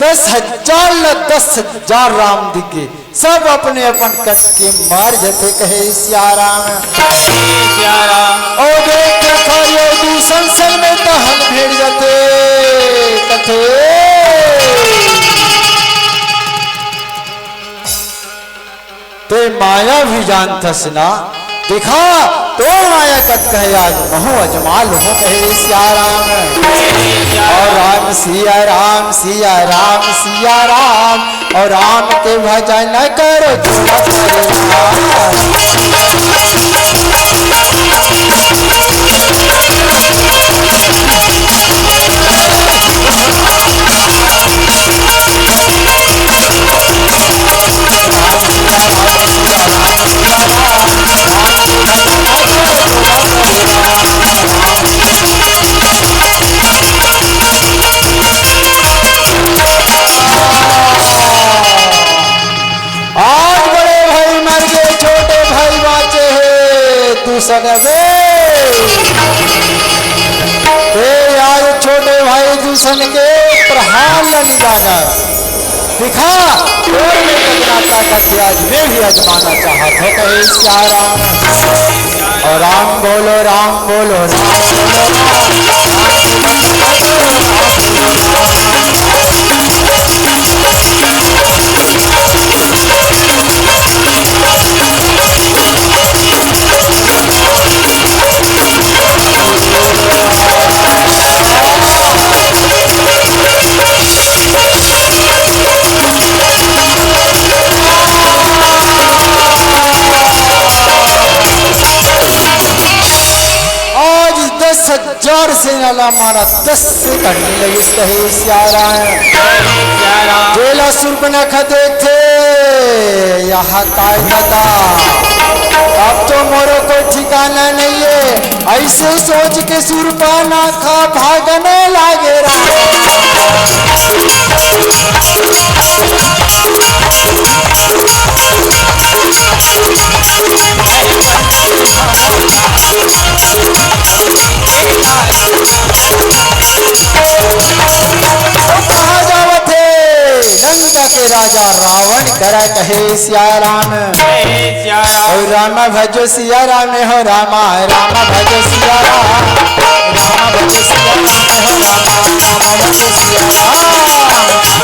दस हजार ल दस हजार राम दिखे, सब अपने अपन कट के मार जथे, कहे सियाराम। ओ देख देखा, ये दूसर संग में तो हल भिड़ जथे, कथे। ते माया भी जानथस ना, देखा तो माया कत कहे आज महू अजमा लूं कहे सियाराम। अउ राम सिया राम सिया राम सिया राम, अउ राम के भजन करो। आज बड़े भाई मर गे, छोटे भाई बाँचे हे, दूसर बे। ते आज छोटे भाई दूसर के प्रहार ल निजाना। दिखा, तोर में कितना ताकत हे, आज मैं भी आजमाना चाहत हों, कहे सियाराम। अउ राम बोलो, राम बोलो, राम बोलो, राम। आज दस हजार सेना ला मारा, दस सेकंड नइ लगिस, कहे सियाराम। जेला सुर्पनखा देखथे, यहाँ काय दादा, अब तो मोरो कोई ठिकाना नइ हे। अइसे सोच के सुर्पनखा भागने लागे राम। कहा जावत हे, लंका के राजा रावण करा, कहे सियाराम। अउ राम भजो सिया राम हो राम, राम भजो सिया राम, राम भजो सिया राम हो राम, राम भजो सिया राम।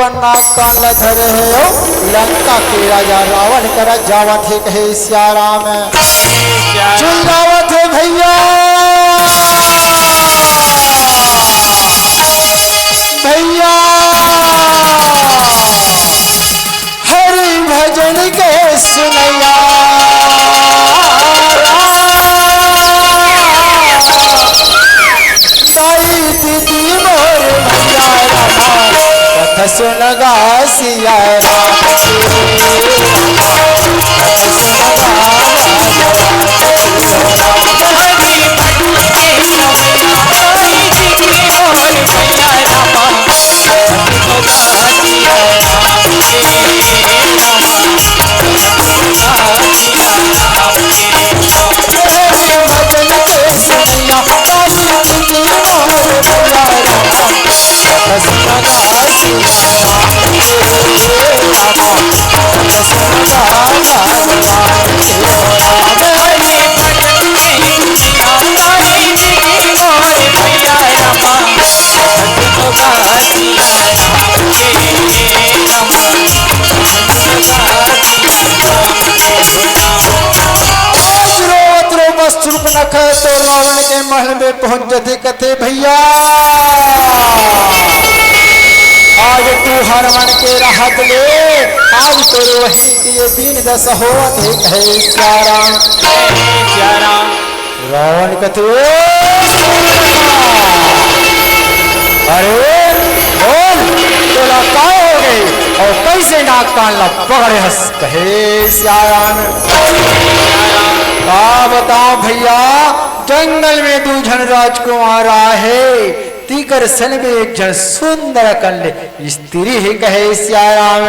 पन्ना कान ला धरे हे, लंका के राजा रावण करा जावत हे कहे सियाराम। चिल्लावत हे भैया, भैया, हरि भजन के सुनैया। दाई दीदी मोर भैया रामा, कथा सुन गा सिया राम के। कथा सुन गा राम के। रोवत रोवत सूर्पनखा तो रावण के महल में पहुंच जथे, कथे, "भैया, आज तू हर मन के राहत ले, आज तोर वही के दिन दस होवत हे, कहे सियाराम।" रावण कथे, "ओ अरे बोल, तोला का हो गई अउ कइसे नाक कान ला पकड़े हस?" कहे सियाराम, "का बताओ भैया, जंगल में दू झन राजकुमार आहे, तीकर सन में एक झन सुंदर कन ले स्त्री हे," कहे सियाराम।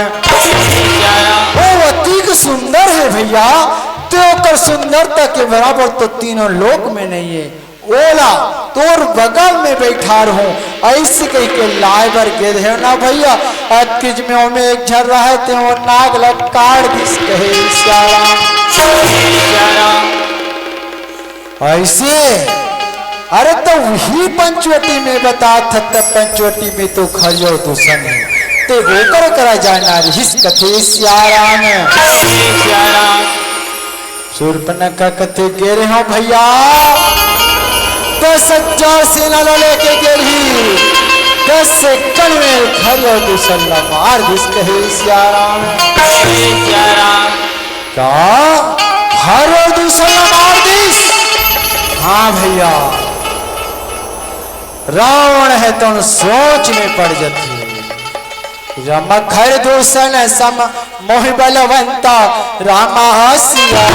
"ओ अतिक सुंदर हे भैया, ते ओकर सुंदरता के बराबर तो तीनों लोक में नहीं हे। ओला तोर बगल में बैठा रहूं," अइसे कहिके लाय बर गे हे ना भैया। अतकिच में ओमे एक झन रहे, ते ओ नाग ला काट दिस, कहे सियाराम। अइसे, अरे तो वही पंचवटी में बतात हस, त पंचवटी में तो खरियो दूसन हे, ते ओकर करा जाना रिहिस, कथे सियाराम। सूर्पनखा कथे, "गे रेहेंव भैया, दस हजार सेना ला लेके गे रही, दस सेकंड में खरियो दूसन ला मार दिस," कहे सियाराम। का? खरियो दूसन ला मार दिस? हाँ भैया, रावण हे तो सोच में पड़ जथे। राम खर दूसन सम मोहि बलवंता, राम सिया।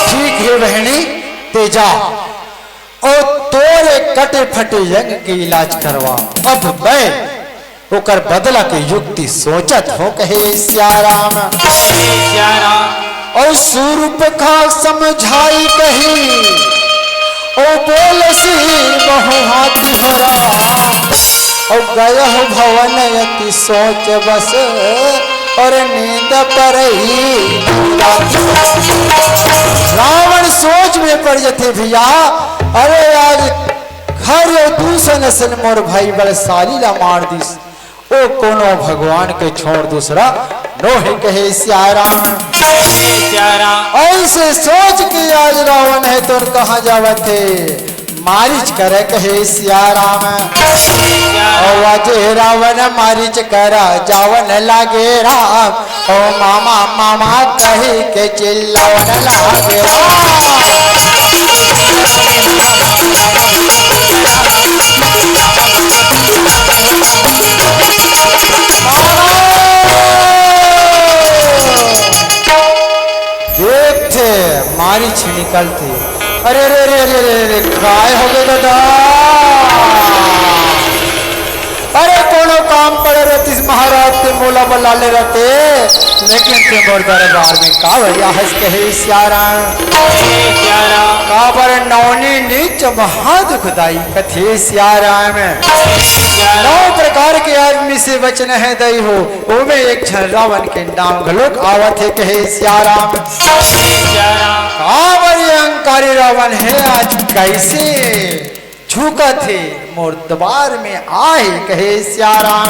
ठीक हे बहनी, ते जा। अउ तोरे कटे फटे अंग के इलाज करवा। अब मैं ओकर बदला के युक्ति सोचत हों, कहे सियाराम। अउ सूर्पनखा समझाई कही, ओ बोलसी बहु हाथी हो राम। अउ गयहु भवन अति सोच बस, अउ नींद परही। रावण सोच में पड़ जथे भैया। अरे आज खर अउ दूसन असन मोर भाई बलशाली ला मार दिस, ओ कोनो भगवान के छोड़ दूसरा नोहे, कहे सियाराम। अइसे सोच के आज रावण हे तो कहाँ जावत हे? मारिच करा कहे सियाराम। अउ आज रावण मारिच करा जावन लागे राम। ओ मामा मामा कही के चिल्लावन लागे राम। देखथे मारिच निकलथे। अरे रे रे रे रे रे, काय हो गे दादा? अरे कोनो काम पड़े रहतिस महाराज, ते मोला बला ले रहते, लेकिन ते मोर दरबार में का भैया हस कहे सियाराम। काबर नौनी नीच महा दुखदाई कथे सियाराम। नौ प्रकार के आदमी से बचना हे दई हो, ओमे एक झन रावण के नाम घलोक आवत हे कहे सियाराम। काबर ये अहंकारी रावण हे, आज कैसे झुकत हे मोर दरबार में आए कहे सियाराम।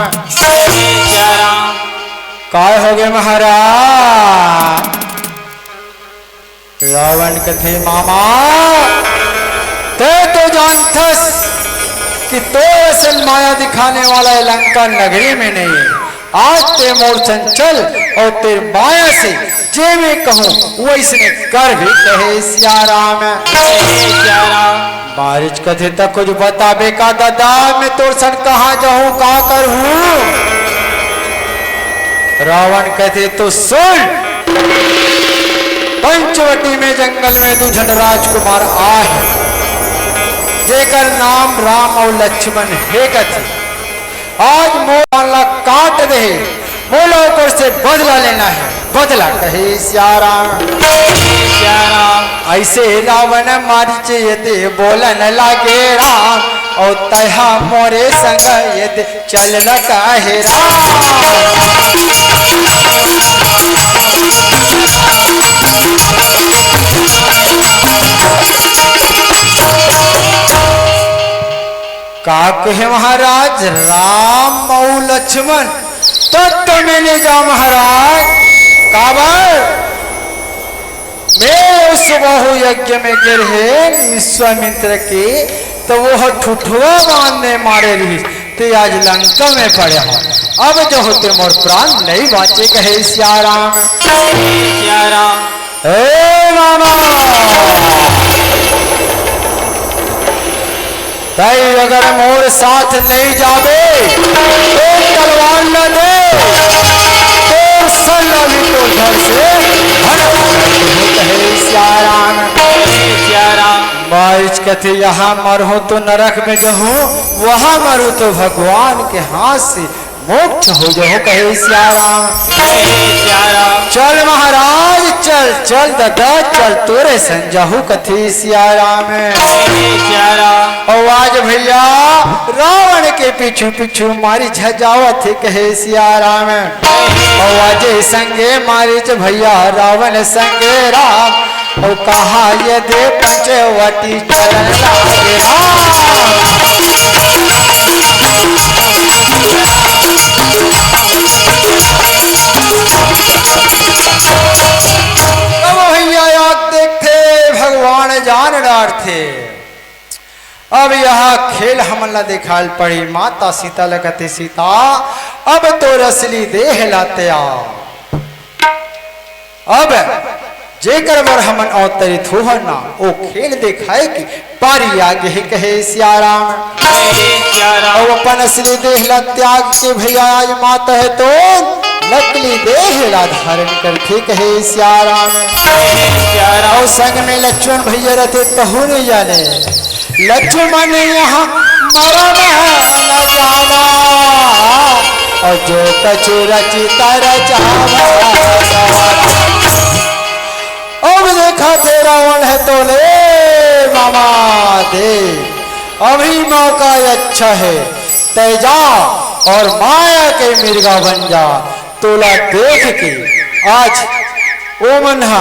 काय होगे महाराज? रावण कथे मामा, ते तो जानथस कि तोर असन माया दिखाने वाला ये लंका नगरी में नहीं। आज ते मोर संग चल अउ तेर माया से जे मैं कहूँ वैसने कर भी कहे सियाराम। मारिच कथे त कुछ बताबे का ददा, मैं तोर संग कहाँ जाहूँ, का करहूँ? रावण कथे तो सुन, पंचवटी में जंगल में दू झन राजकुमार आहे, जेकर नाम राम अउ लक्ष्मण हे कथे। आज मोर ला काट दे, मोला ओकर से बदला लेना हे, बदला कहे सियाराम। ऐसे रावण मारिच ये दे बोलन लागे राम, अउ तैहा मोरे संग ये दे चल न काहे राम। का कहे महाराज, राम अउ लक्ष्मण तब तो मैं नहीं जा महाराज। काबर? मैं उस बहु यज्ञ में गिर हे विश्वामित्र के, तो वो ठुठुआ बांधने मारे रही, ते आज लंका में पड़े हो। अब जो होते मोर प्राण नहीं बांचे कहे सियाराम। सियाराम। ए मामा, तई अगर मोर साथ नहीं जाबे, तो तलवार न दे, तो सर अभी तो घर से हट। कहे सियाराम। सियाराम। मारिच कथे, यहाँ मरहूँ तो नरक में जहूँ, वहाँ मरूँ तो भगवान के हाथ से मोक्ष हो जहूँ कहे सियाराम। सियाराम। चल महाराज, चल, चल ददा, चल तोरे संग जहूँ कथे सियाराम। सियाराम। अउ आज भैया रावण के पीछू पीछू मारिच जावत हे कहे सियाराम। अउ आज संगे मारिच भैया रावण संगे राम। ओ कहा ये दे पंचवटी चलन लागे राम। अब भैया याद देखते भगवान जान डारथे। अब यह खेल हमन ला देखाल पड़ी। माता सीता लगते सीता, अब तो रसली देह लाते आ। अब जेकर बर हमन अवतरित होहन ना, ओ खेल देखाए के पारी आगे हे कहे सियाराम। सियाराम। अउ अपन असली देह ला त्याग के भैया आज माता हे तो नकली देह ला धारण करथे कहे सियाराम। सियाराम। अउ संग में लक्ष्मण भैया रहते तहु नहीं जाने। लक्ष्मण यहाँ मरम न जाना, अउ जो कछु रचित रचावा। अब देखा थे रावण हे तो ले मामा दे, अभी मौका अच्छा हे, तै जा अउ माया के मिर्गा बन जा। तोला देख के आज ओमन ह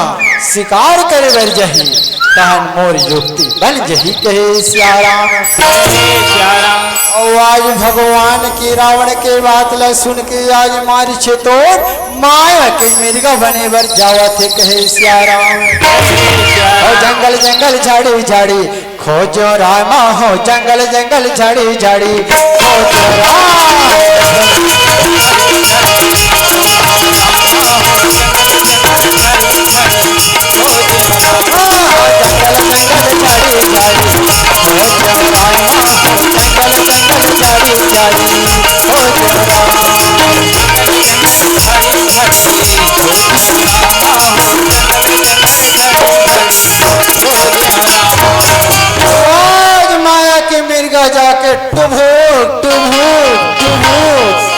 शिकार करे बर जही, तहन मोर युक्ति बन जही, कहे सियाराम। सियाराम। अउ आज भगवान के रावण के बात ल सुन के आज मारिच तो माया के मिर्गा बने बर जावत हे, कहे सियाराम। सियाराम। अउ जंगल जंगल झाड़ी झाड़ी खोजो रामा हो, जंगल जंगल झाड़ी झाड़ी खोजो रामा। जंगल जंगल झाड़ी झाड़ी खोजो रामा हो, जंगल जंगल झाड़ी झाड़ी खोजो रामा। आज माया के मिर्गा जाके टुभुक, टुभुक, टुभुक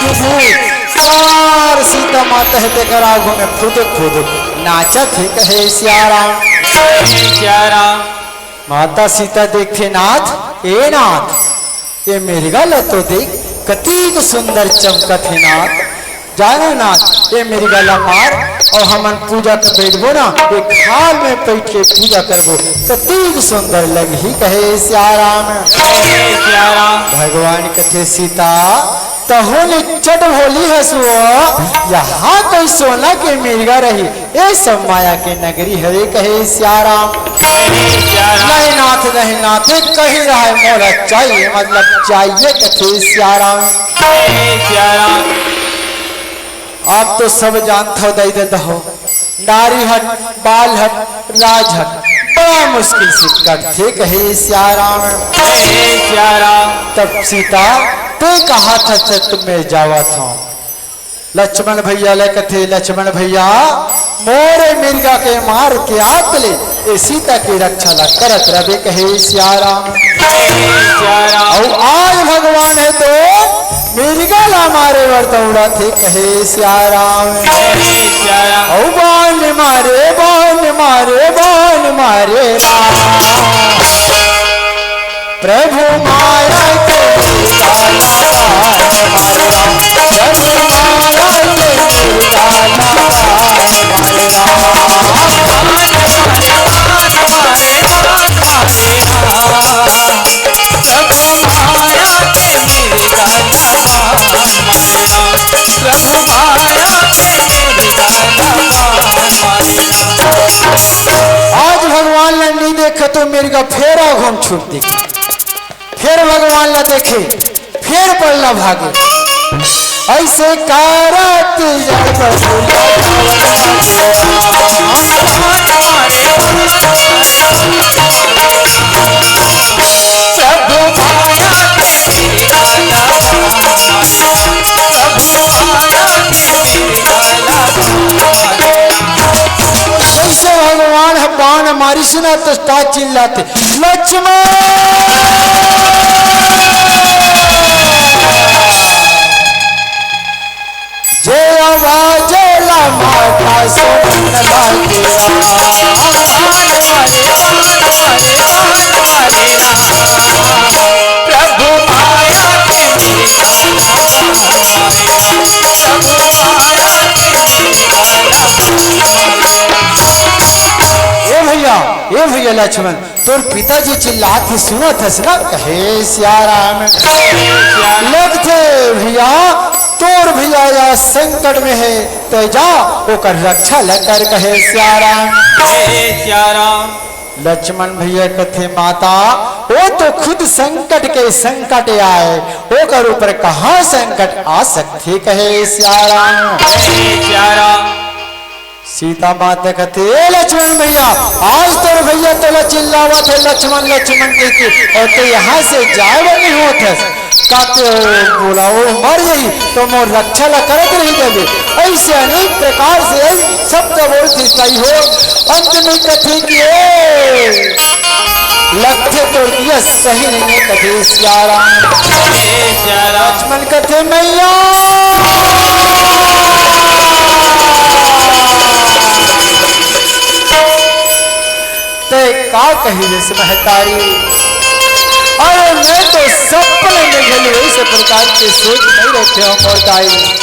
भूत, चार सीता माता हे तेकर आगू में फुदुक फुदुक नाचत हे, कहे सियाराम। कहे सियाराम। माता सीता देखथे, नाथ, ए नाथ, ये मिर्गा ल तो देख, कतिक सुंदर चमकत हे नाथ। जाना नाथ, ये मिर्गा ल मार अउ हमन पूजा कर बैठबो ना, एक हाल में बैठ के पूजा करबो, कतिक सुंदर लगही, कहे सियाराम। कहे सियाराम। भगवान कथे, सीता, तहूँ निच्चट भोली हस वो, यहाँ कोई सोना के मिर्गा रही, ए सब माया के नगरी हवे, कहे सियाराम। कहे सियाराम। नहीं नाथ, नहीं नाथ, ये कहीं रहे, मोला चाहिए, मतलब चाहिए, कथे सियाराम। कहे सियाराम। आप तो सब जानत हो, दई दे दहो। नारी हट, बाल हट, राज हट, बड़ा मुश्किल से कटथे, कहे सियाराम। कहे सियाराम। तब सीता, ते कहा था, "चल, मैं जावत हूँ।" लक्ष्मण भैया ले कथे, "लक्ष्मण भैया, मोरे मिर्गा के मार के आत ले, ए सीता के रक्षा ला करत रबे," कहे सियाराम। कहे सियाराम। अउ आज भगवान हे तो मिर्गा ला मारे बर दौड़त हे, कहे सियाराम। कहे सियाराम। अउ बाण मारे, बाण मारे, बाण मारे राम। प्रभु माया के मिर्गा ला बाण मारे राम। प्रभु माया के मिर्गा ला बाण मारे राम। आज भगवान ला नइ देखे तो मिर्गा फेर आगू म छूट दिखे, फेर भगवान ला देखे, फेर पलना भागे। अइसे कारत जय बबुला। प्रभु माया के मिर्गा ला बाण मारे। प्रभु माया के मिर्गा ला बाण मारे। जइसे भगवान ह बाण मारिस ना, त का चिल्लाथे, "लक्ष्मण!" जे आवाज ला माता सुनन लागे राम। प्रभु माया के मिर्गा ला बाण मारे। प्रभु माया के मिर्गा ला बाण मारे। ए भैया, ए भैया लक्ष्मण, तोर पिताजी चिल्लात हे, सुनत हस ना? कहे सियाराम। लगथे भैया, तोर भैया या संकट में हे, तैं जा ओकर रक्षा ल कर, कहे सियाराम। कहे सियाराम। लक्ष्मण भैया कथे, माता, वो तो खुद संकट के संकट आय, ओकर ऊपर कहाँ संकट आ सकथे, कहे सियाराम। कहे सियाराम। सीता माता कथे, "ए लक्ष्मण भैया, आज तोर भैया तोला चिल्लावत हे, लक्ष्मण, लक्ष्मण कहिके, अउ तैं यहाँ से जाए बर नइ होत हस। का तैं बोला, वो मर जाही, त मोर रक्षा ला करत रहि जाबे।" अइसे अनेक प्रकार से अइ शब्द बोलथे, सही हो। अंत में कथे कि, "ए, लगथे तोर दिया सही नइ हे," कथे सियाराम। कहे सियाराम। लक्ष्मण कथे, "मैया, तैं का कहिस महतारी? अरे, मैं तो सपने में घलो अइसे प्रकार के सोच नइ रखे हंव, महतारी।"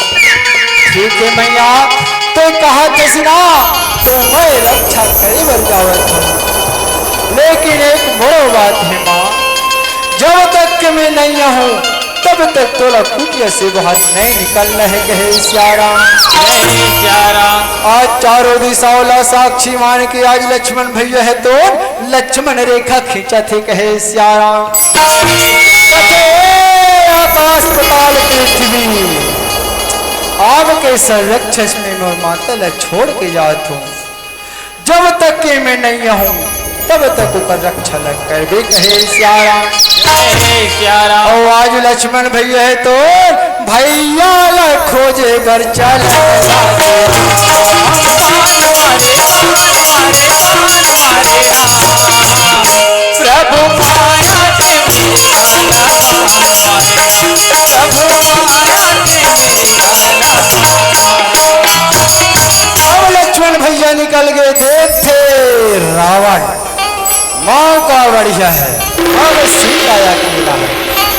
"ठीक हे मैया, तैं कहत हस ना, त मैं रक्षा करे बर जावत हंव, लेकिन एक बड़ो बात हे माँ, जब तक के मैं नइ आहूँ, तब तक तोला कुटिया से बाहर नइ निकलना हे," कहे सियाराम। कहे सियाराम। आज चारों दिशाओं ला साक्षी मान के आज लक्ष्मण भैया हे तो लक्ष्मण रेखा खींचत हे, कहे सियाराम। कथे, "आकाश पाताल पृथ्वी, आपके संरक्षण में मोर माता ला छोड़ के जात हंव। जब तक के मैं नइ आहूँ, तब तक ओकर रक्षा ल करबे," कहे सियाराम। कहे सियाराम। अउ आज लक्ष्मण भैया हे तो भैया ला खोजे बर चल। प्रभु माया के मिर्गा ला बाण मारे। प्रभु माया के यह है, अब सीता अकेला है,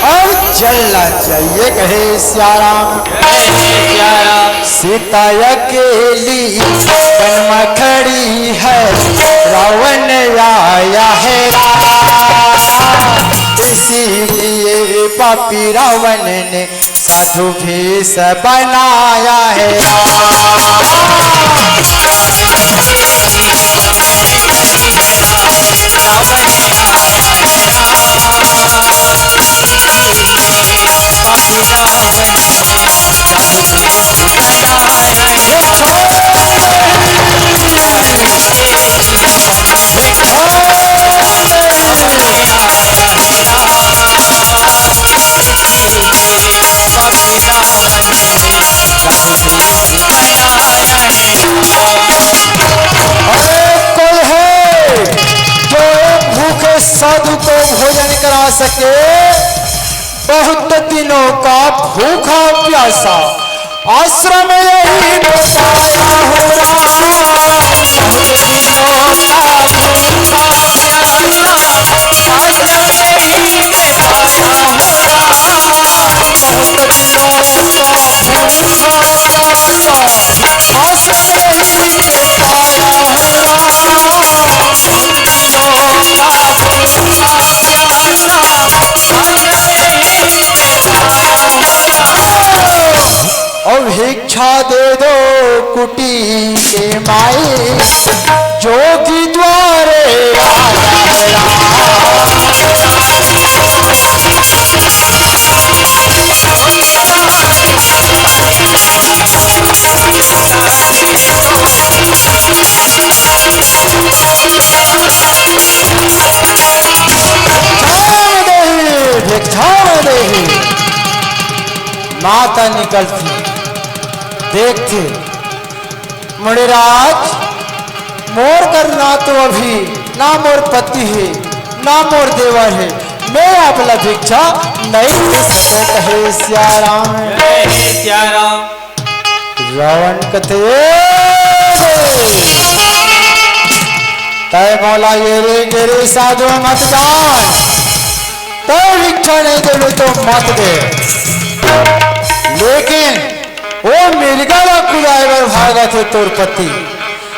अब चलना चाहिए, कहे सिया राम। सीता अकेली वन में खड़ी है, रावण आया है राम। इसीलिए पापी रावण ने साधु भेष बनाया है। अरे कोई है जो एक भूखे साधु को भोजन करा सके? बहुत दिनों का भूखा प्यासा आश्रम यही बताया हूँ राम। और भिक्षा दे दो कुटी के माई, जोगी द्वारे आया राम। भिक्षाम देहि, भिक्षाम देहि। माता निकलथे, देखथे, मुनिराज, मोर कर ना तो अभी ना मोर पति हे, ना मोर देवर हे, मैं आप ला भिक्षा नहीं दे सकंव, कहे सिया राम। जय सिया राम। रावण कथे, "ए, तय मोला एरे गेरे साधु मत जान, तय भिक्षा नहीं देबे तो मत दे, लेकिन ओ मिर्गा ला कुदाए बर भागत हे तोर पति,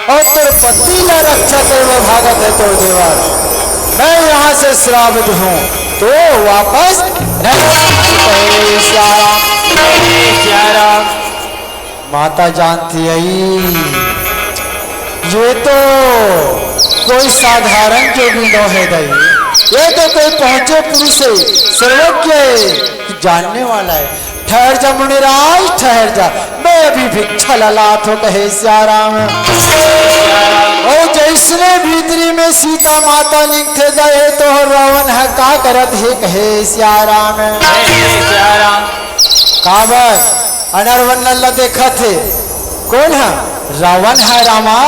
अउ तोर पति ला रक्षा करे बर भागत हे तोर देवर। मैं यहाँ से श्राप दूँ तो वापस नहीं आए।" सिया राम। सिया राम। माता जानती है, ये तो कोई साधारण जोगी नोहे दाई, ये तो कोई पहुंचे पुरुष है, सर्वज्ञ है, जानने वाला है। ठहर जा मुनिराज, ठहर जा, मैं अभी भिक्षा ला लात हों, कहे सिया राम। अउ जइसने भीतरी में सीता माता निकलथे, दे तो रावण ह का करत हे, कहे सिया राम। काबर अनरवन ला देखत हे, कोन ह? रावण ह रामा।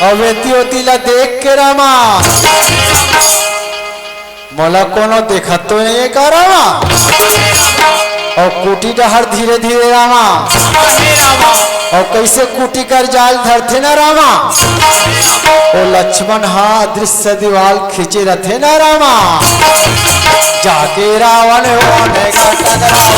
अउ एती ओती ला देख के रामा, मोला कोनो देखत तो नहीं हे का रामा? अउ कुटी डहर धीरे धीरे रामा, अउ कइसे कुटी कर जाल धरथे ना रामा, ओ लक्ष्मण हा अदृश्य दीवाल खींचे रथे ना रामा। जाके रावण होने का टकराव।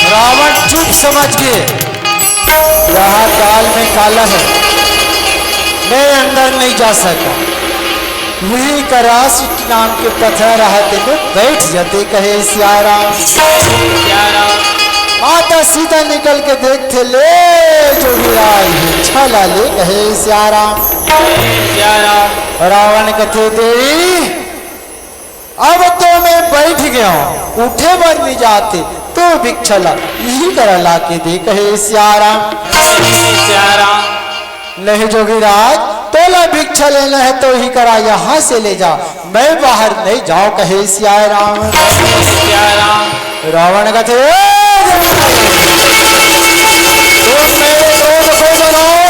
रावण चुप समझ के, यहाँ काल में काला है, मैं अंदर नहीं जा सका। वही करास नाम के पथरा रहते में बैठ जाते, कहे सिया राम। माता सीता निकल के देखथे, ले जोगीराज, भिक्षा ला ले, कहे सिया राम। रावण कथे, देवी, अब तो मैं बैठ गया हूँ, उठे बर नहीं जाते, तो भिक्षा ला इही करा ला के दे, कहे सिया राम। नहीं जोगीराज, तोला भिक्षा लेना है तो इही करा यहाँ से ले जा, मैं बाहर नहीं जाऊँ, कहे सिया राम। रावण कथे, ए देवी, तुम मेरे क्रोध को जलाओ,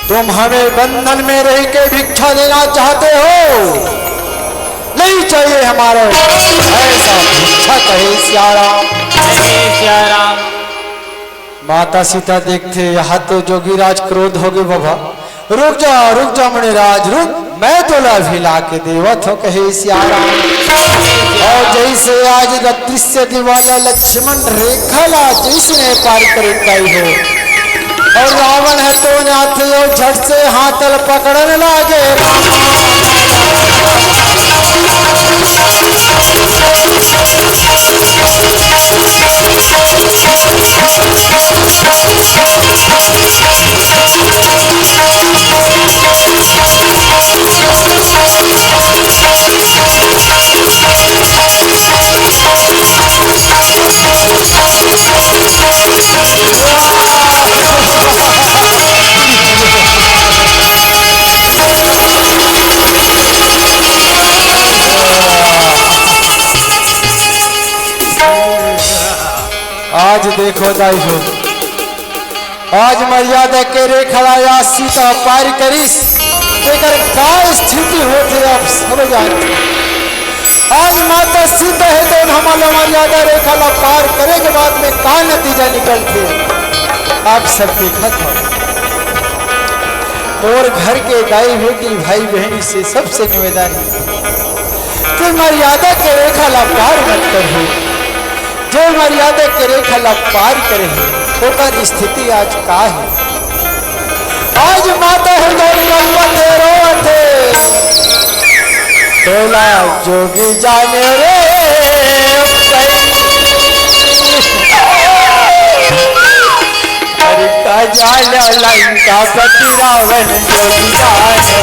तुम हमें बंधन में रह के भिक्षा देना चाहते हो? नहीं चाहिए हमारा ऐसा भिक्षा, कहे सियाराम। कहे सियाराम। माता सीता देखथे, यहाँ तो जोगीराज क्रोध होगे बाबा। रुक जा, रुक जा मुनिराज, रुक, मैं तोला अभी ला के देवत हों, कहे सियाराम। अउ जइसे आज अदृश्य दीवाला लक्ष्मण रेखा ला जइसने पार करे गए हे, अउ रावण ह तो नाथ अउ झट से हाथ ल पकड़न लागे। आज देखो दाई हो, आज मर्यादा के रेखा ला या सीता पार करिस, तेकर का स्थिति होथे, आप सब जानते। आज माता सीता हे तो हमला मर्यादा रेखा ला पार करे के बाद में का नतीजा निकलथे, आप सब देखत हो। मोर घर के दाई बेटी, भाई बहनी से सबसे निवेदन हे कि मर्यादा के रेखा ला पार मत करहू। जो मर्यादा के रेखा ला पार करे हे, ओकर स्थिति आज का हे? आज माता हे गौरी अम्मा के रोवत हे, तोला जोगी जाने रे। अरे का जाने लंका पति रावण जोगी जाने।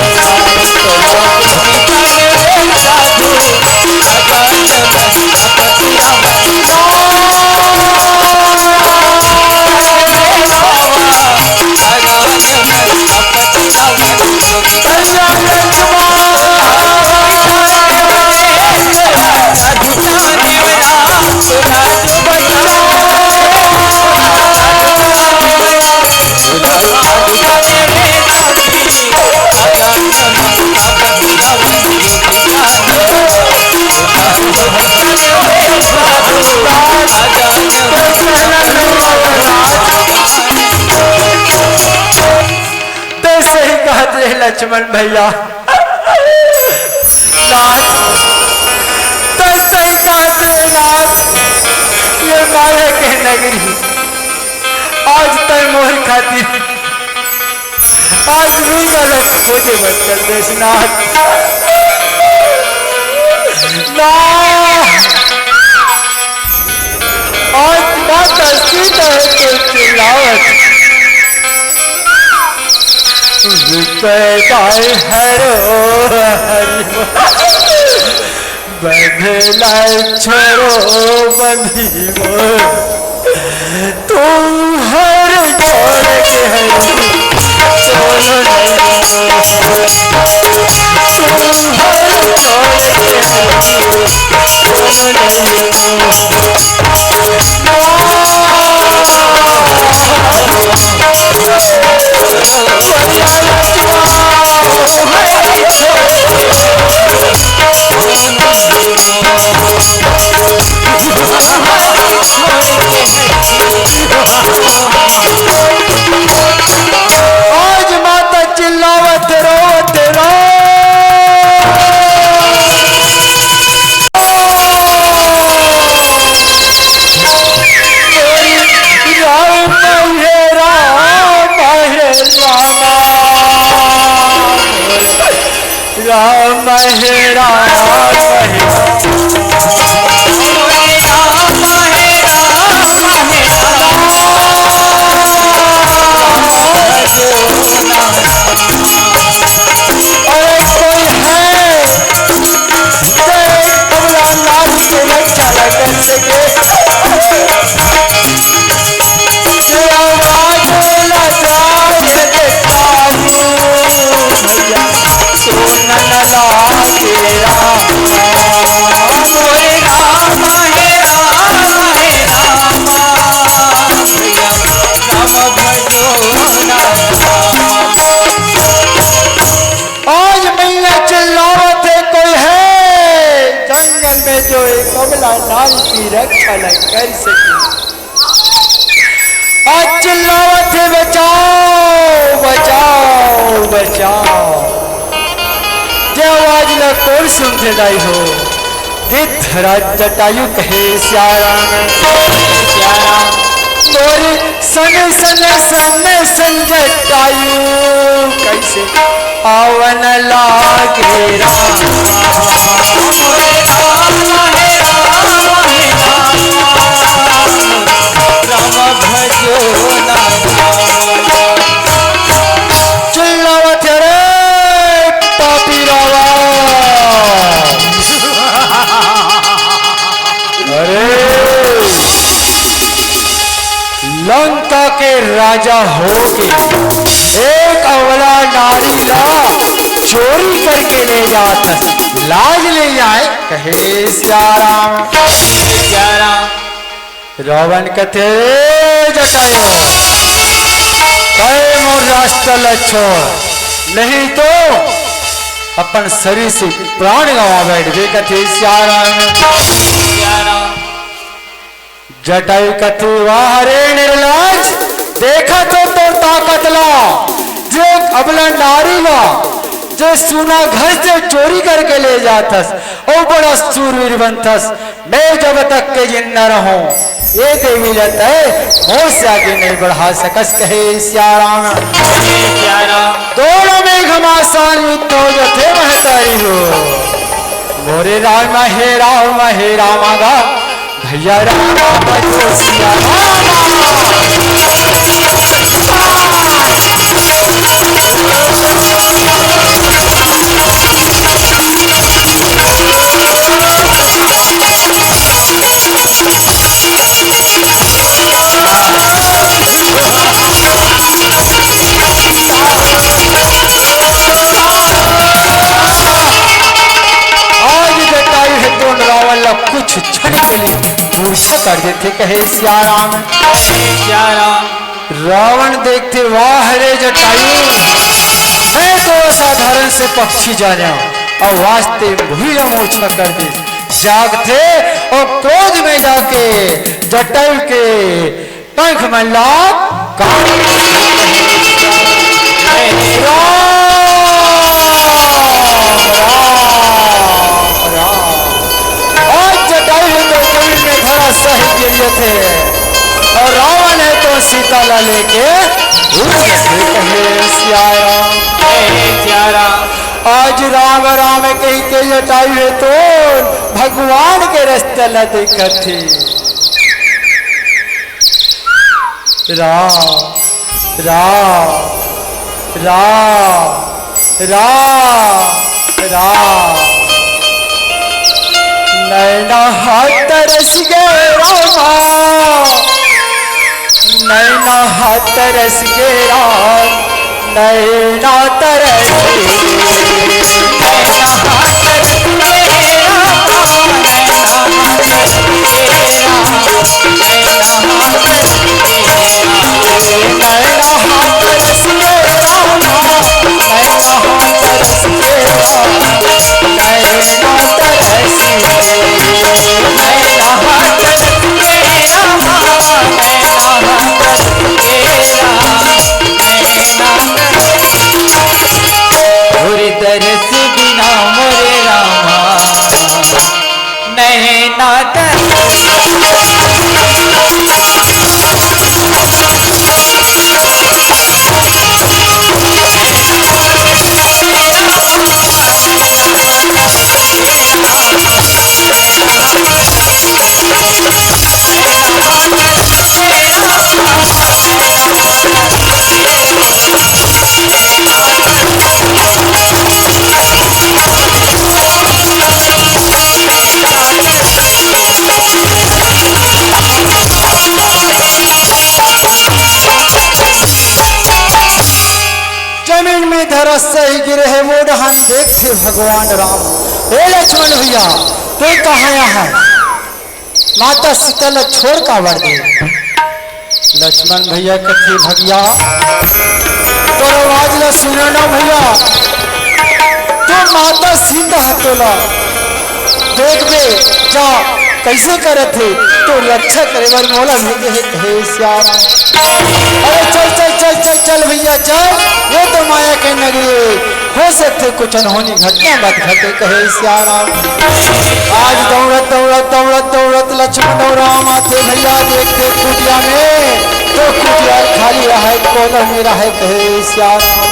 ते सही कहत रहे लक्ष्मण भैया। नाथ, ते सही कहत रहे नाथ, ये माया के नगरी, आज तय मोर खातिर आज भी गलत खोजे बचल देश नाथ। ना, आज माता सीता हे तो चिल्लावत, विजय बाय हरो हरि। बंधला छोरो बंधीवो, तू हर छोड़ के हरी, सोनो नहीं। तू हर छोड़ के हरी, सोनो नहीं। आज माता चिल्लावत रोवत रो। राम हे राम हे राम। राम हे राम हे राम। अरे कोई है, जय कमलानाथ के रक्षा ला कर सके। ला नारी की रक्षा न कर सके। आज चिल्लावत हे, "बचाओ, बचाओ, बचाओ।" जे आवाज ला कोन सुनथे दाई हो? गिद्धराज जटायु कहे, "सियाराम, सियाराम।" मोर सन सन सन सन जटायु कइसे आवन लागे राम। राम भजो ना। चिल्लावत हे, "अरे पापी रावण, अरे लंका के राजा होके एक अबला नारी ला चोरी करके ले जात हस, लाज नइ आय?" कहे, "सियाराम, सियाराम।" रावण कथे, "रे जटायु, तय मोर रास्ता ल छोड़, नहीं तो अपन शरीर से प्राण गंवा बैठबे।" कथे, "सियाराम।" जटायु कथे, "वाह रे निर्लज, देखा तो तोर ताकत ला, जे अबला नारी ला, जे सुना घर से चोरी करके ले जाथस, अउ बड़ा सूरवीर बनथस। मैं जब तक के जिंदा रहूं, ये देवी ला तय मोर से आगे नहीं बढ़ा सकस।" कहे, "सियाराम।" दोनों में घमासान युद्ध हो जथे महतारी हो। मोरे राम हे राम हे राम गा, भैया राम बजो सिया राम। आज जटायु हे तो रावण ला कुछ क्षण के लिए मूर्छा कर देथे। कहे, "सियाराम।" सियाराम। रावण देखथे, "वाह रे जटायु, मैं तो साधारण से पक्षी जानेंव, अउ आज ते मोही ला मूर्छा कर दे।" जागथे अउ क्रोध में जाके जटायु के पंख मन ला काट। राम, राम, राम। आज जटायु हे तो जमीन में धराशाही गिर जथे, अउ रावण हे तो सीता ला लेके उड़ जथे। कहे, "सियाराम, हे सियाराम।" आज राम राम कहिके जटायु हे तो भगवान के रस्ता ला देखत हे। राम, राम, राम, राम, राम। नैना हा तरस गे रामा, नैना हा तरस गे राम, नैना तरस गे, नैना हा तरस गे रामा, नैना हा तरस गे राम। तोरे दरस बिना मोरे रामा, नैना तरस। जमीन में धराशाही गिरे हे, वो डहन देखथे भगवान राम। "ए लक्ष्मण भैया, तैं कहाँ आय हस? माता सीता ला छोड़ काबर दे?" लक्ष्मण भैया कथे, "भैया, तोर आवाज ला सुनेंव ना भैया, तो माता सीता ह तोला देखबे, जा, कइसे करत हे? तोर रक्षा करे बर मोला भेजे हे, कहे सियाराम। अरे चल, चल, चल, चल, चल भइया, चल, ये तो माया के नगरी हे, हो सकथे कुछ अनहोनी घटना मत घटे, कहे सियाराम। आज दौड़त, दौड़त, दौड़त, दौड़त लक्ष्मण अउ राम आथे भइया, देखथे कुटिया में, तो कुटिया खाली रहय, कोनो नइ रहय, कहे सियाराम।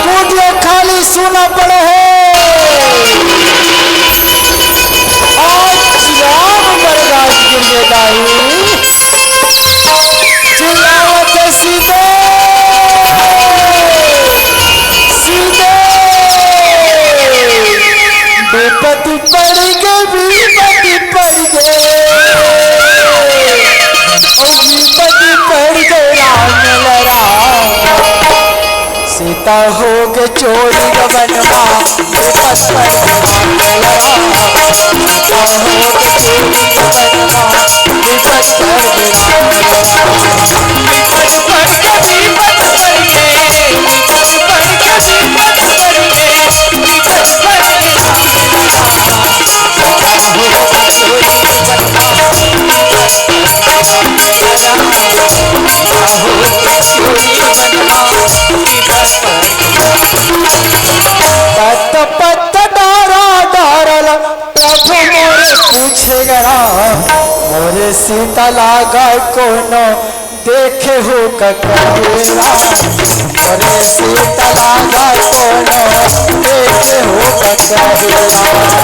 कुटिया खाली सूना पड़े हे। आज राम बरदास गिर गे दाई। चिल्लावत हे, "सीते, सीते, विपत्ति पड़ गे, विपत्ति पड़ गे, विपत्ति पड़ गे राम लला।" सीता हो गे चोरी गबन मा, विपत पड़ गे राम लला। सीता हो गे चोरी गबन मा, विपत पड़ गे राम लला। विपत पड़ गे, विपत पड़ गे, विपत पड़ गे, विपत पड़ गे, विपत पड़ गे राम लला। सीता हो गे चोरी गबन मा, विपत पड़ गे राम लला। सीता हो गे चोरी गबन मा, विपत पड़ गे। पत पत डारा डारल प्रभु मोरे पूछे गे राम, मोरे सीता लागा कोनो देखे हो ककरा। मोरे सीता लागा कोनो देखे हो ककरा।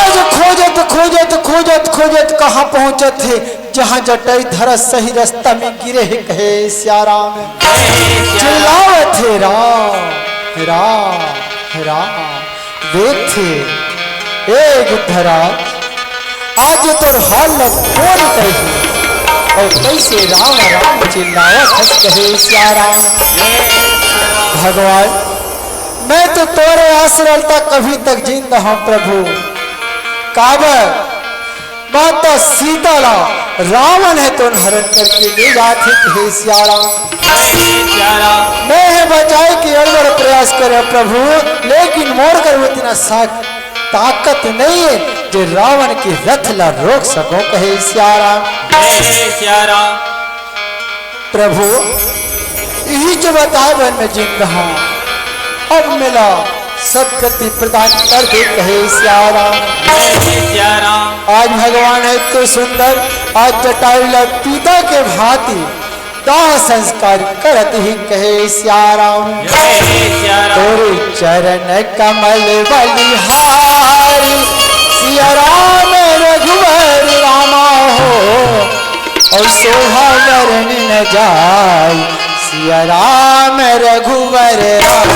आज खोजत, खोजत, खोजत, खोजत कहाँ पहुँचत हे, जहाँ जटायु धरत सही रस्ता में गिरे हे, कहे सियाराम। चिल्लावत हे, "राम, राम, राम।" देखथे, ए गिद्धराज, आज तोर हाल ल कोन कही? अउ कइसे राम राम चिल्लावत हस, कहे सियाराम। भगवान, मैं तो तोरे आसरा ल तक अभी तक जिंदा हूँ प्रभु। काबर? माता सीता ला रावण हे तोन हरण करके ले जात हे, हे सियाराम। मैं हे बचाए के अड़बड़ प्रयास करे प्रभु, लेकिन मोर कर उतना सा-, ताकत नइ हे जे रावण के रथ ला रोक सको, कहे सियाराम। प्रभु, इही जो बताए बर मैं जिंदा हूँ, अब मिला सदगति प्रदान कर दे, कहे सियाराम। आज भगवान हे तो सुंदर, आज जटायु ला पिता के भांति दाह संस्कार करत ही, कहे सियाराम। तोरे चरण कमल बलिहारी, सियाराम रघुवर रामा हो। अउ सोहा वरनि न जाय, सिया राम रघुवर राम।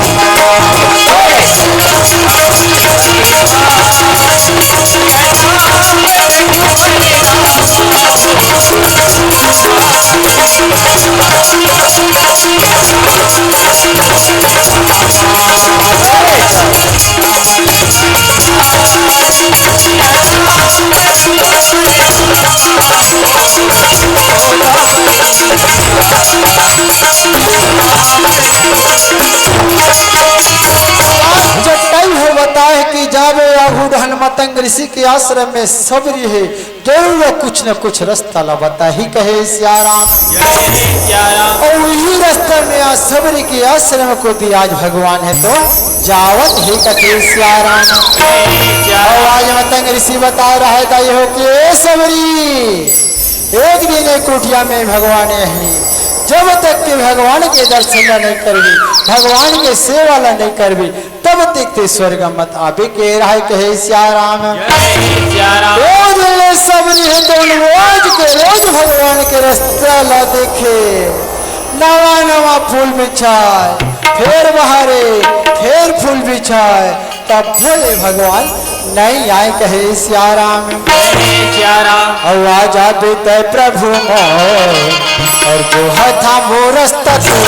जब तय हो बताए कि जावे आहू डहन मतंग ऋषि के आश्रम में सबरी हे, जरूर कुछ न कुछ रास्ता ला बताही, कहे सिया राम। अउ इही रास्ता में आज सबरी के आश्रम कोती आज भगवान हे तो जावत हे, कथे सिया राम। अउ आज मतंग ऋषि बता रहा हे, दाई हो कि ए सबरी, एक दिन ए कुटिया में भगवान हे, जब तक के भगवान के दर्शन ला नहीं करबी, भगवान के सेवा ला नहीं करबी, तब तक ते स्वर्ग मत आबे के रहय, कहे सिया राम। ओ दिन ले सबरी हे तो रोज के रोज भगवान के रास्ता ला देखे, नवा नवा फूल बिछाय, फेर बहारे, फेर फूल बिछाय, तब भोले भगवान नहीं आय, कहे सिया राम। अउ आ जाबे तय प्रभु मोर, अउ जो हथा मोर रास्ता तू।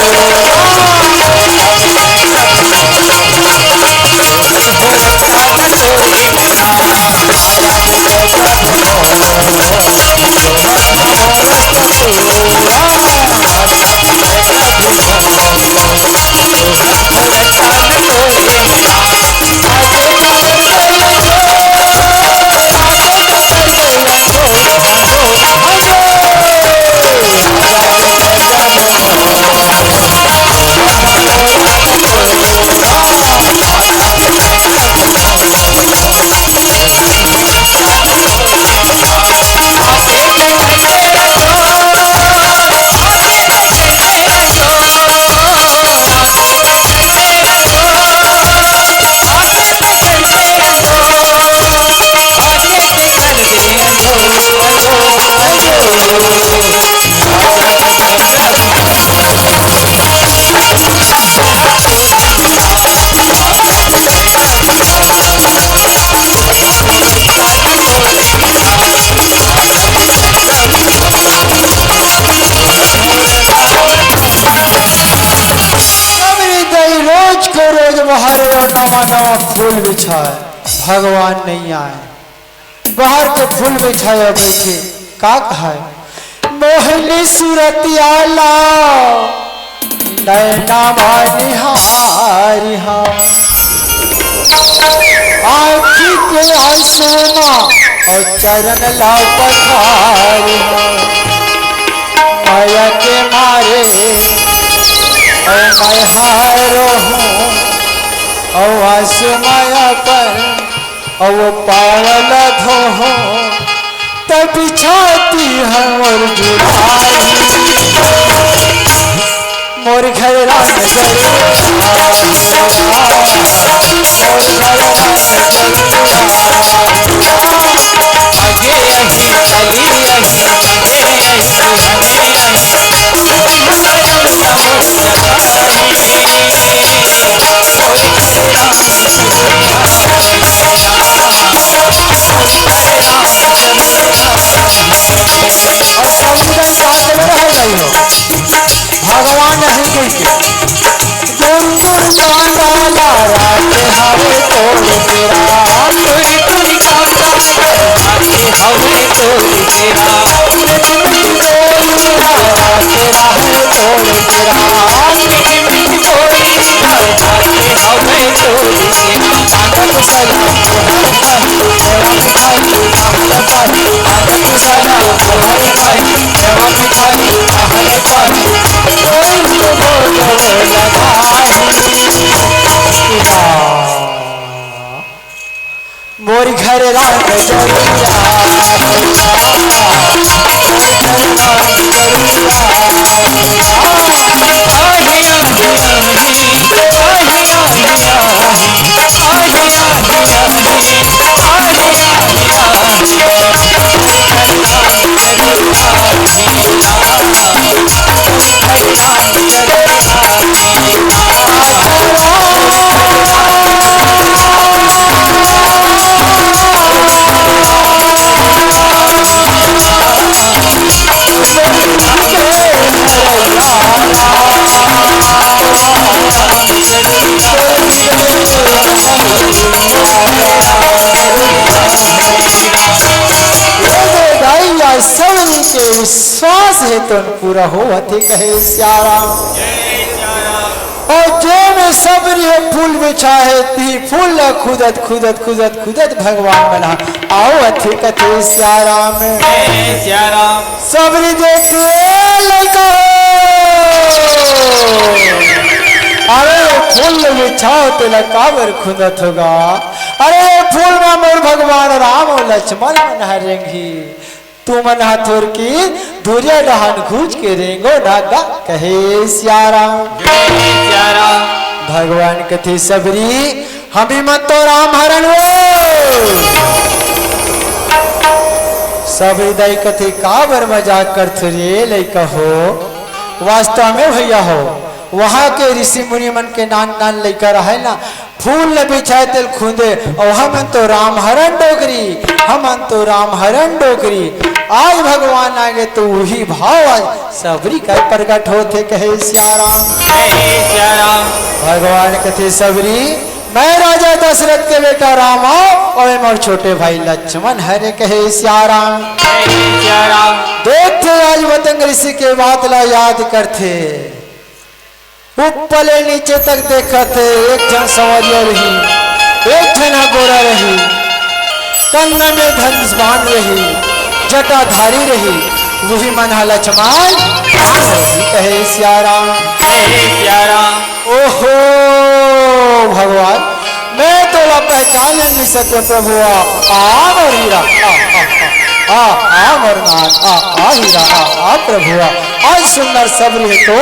नवा फूल बिछाए, भगवान नहीं आए। बाहर के फूल बिछाए बैठे, का कहाए? मोहनी सूरतिया ला नैना मा निहारी हा, आँखी के आंसू मा अउ चरण ला पखारी हा। मया के मारे अउ मैं हारो हूँ, अउ आंसू मया पर अउ पाँव ला धोहूँ, तब बिछाती है मोर जुदाई। मोर घर राम जरूर आए, मोर घर राम जरूर आए। आगे अही, चली अही, आगे अही, आगे अही। और सब जन साथ में रहो भाई हो। भगवान नहीं कह के। गुरु गुरु कांदा ला राखे हवे तोर तेरा। गुरु गुरु कांदा ला राखे हवे तोर तेरा। मिठी मिठी बोली ला राखे हवे तोर तेरा। मिठी मिठी बोली ला राखे हवे तोर तेरा। मोर घर राम जरूर आए। ये दे दाई आज सबरी के विश्वास हे तो पूरा होवत हे कहे सियाराम। अउ जे में सबरी हे फूल बिछाए हे, तिही फूल ला खुदत, खुदत, खुदत, खुदत भगवान मन ह आवत हे कथे सियाराम। जय सियाराम। सबरी देखथे, "ए लइका हो, अरे फूल बिछाओ, तेला काबर खुदत हो गा? अरे फूल म मोर भगवान राम अउ लक्ष्मण मन ह रेंगही।" तुमन ह थोरकी दूरिया डहान घूंच के रेंगो ना गा, कहे सियाराम। जय सियाराम। भगवान कथे, "सबरी, हमी मन तो राम हरन वो।" सबरी दाई कथे, "काबर मजाक करथो रे लइका हो? वास्तव में भैया हो, वहां के ऋषि मुनि मन के नान नान लइका रहय ना, फूल ल बिछाए तेल खुंदे, अउ हमन तो राम हरन डोकरी, हमन तो राम हरन डोकरी।" आज भगवान आगे तो उही भाव आज सबरी कर प्रगट होथे कहे सियाराम। जय सियाराम। भगवान कथे, "सबरी, मैं राजा दशरथ के बेटा राम आंव, अउ मोर छोटे भाई लक्ष्मण हरे," कहे सियाराम। जय सियाराम। देखथे आज मतंग ऋषि के बात ला याद करथे। ऊपर ले नीचे तक देखत हे, एक झन संवरिया रही, एक झन ह गोरा रही, कंगन में धनुष बाण रही, जटाधारी रही, उही मन ह लक्ष्मण राम रही कहे सियाराम। जय सियाराम। ओहो भगवान, मैं तोला पहचान नहीं सके प्रभु, आ, आ मोर हीरा, आ, आ, आ, आ, आ मोर नाथ, आ, आ हीरा, आ, आ प्रभु, आ। आज सुंदर सबरी हे तो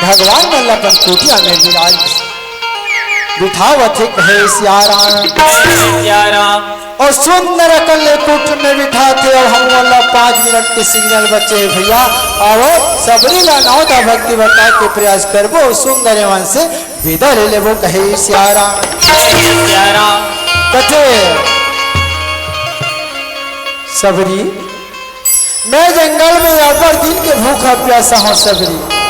भगवान मन ल अपन कुटिया में विराज बिठावत हे कहे सियाराम। सियाराम। अउ सुंदर अकन ले कुट में बिठाथे, अउ हमन ल पाँच मिनट के सिग्नल बचे हे भैया। अउ सबरी ला नौ दा भक्ति बता के प्रयास करबो, अउ सुंदर एवन से विदा ले लेबो कहे सियाराम। सियाराम। कथे सबरी, मैं जंगल में अब्बड़ दिन के भूखा प्यासा हंव सबरी,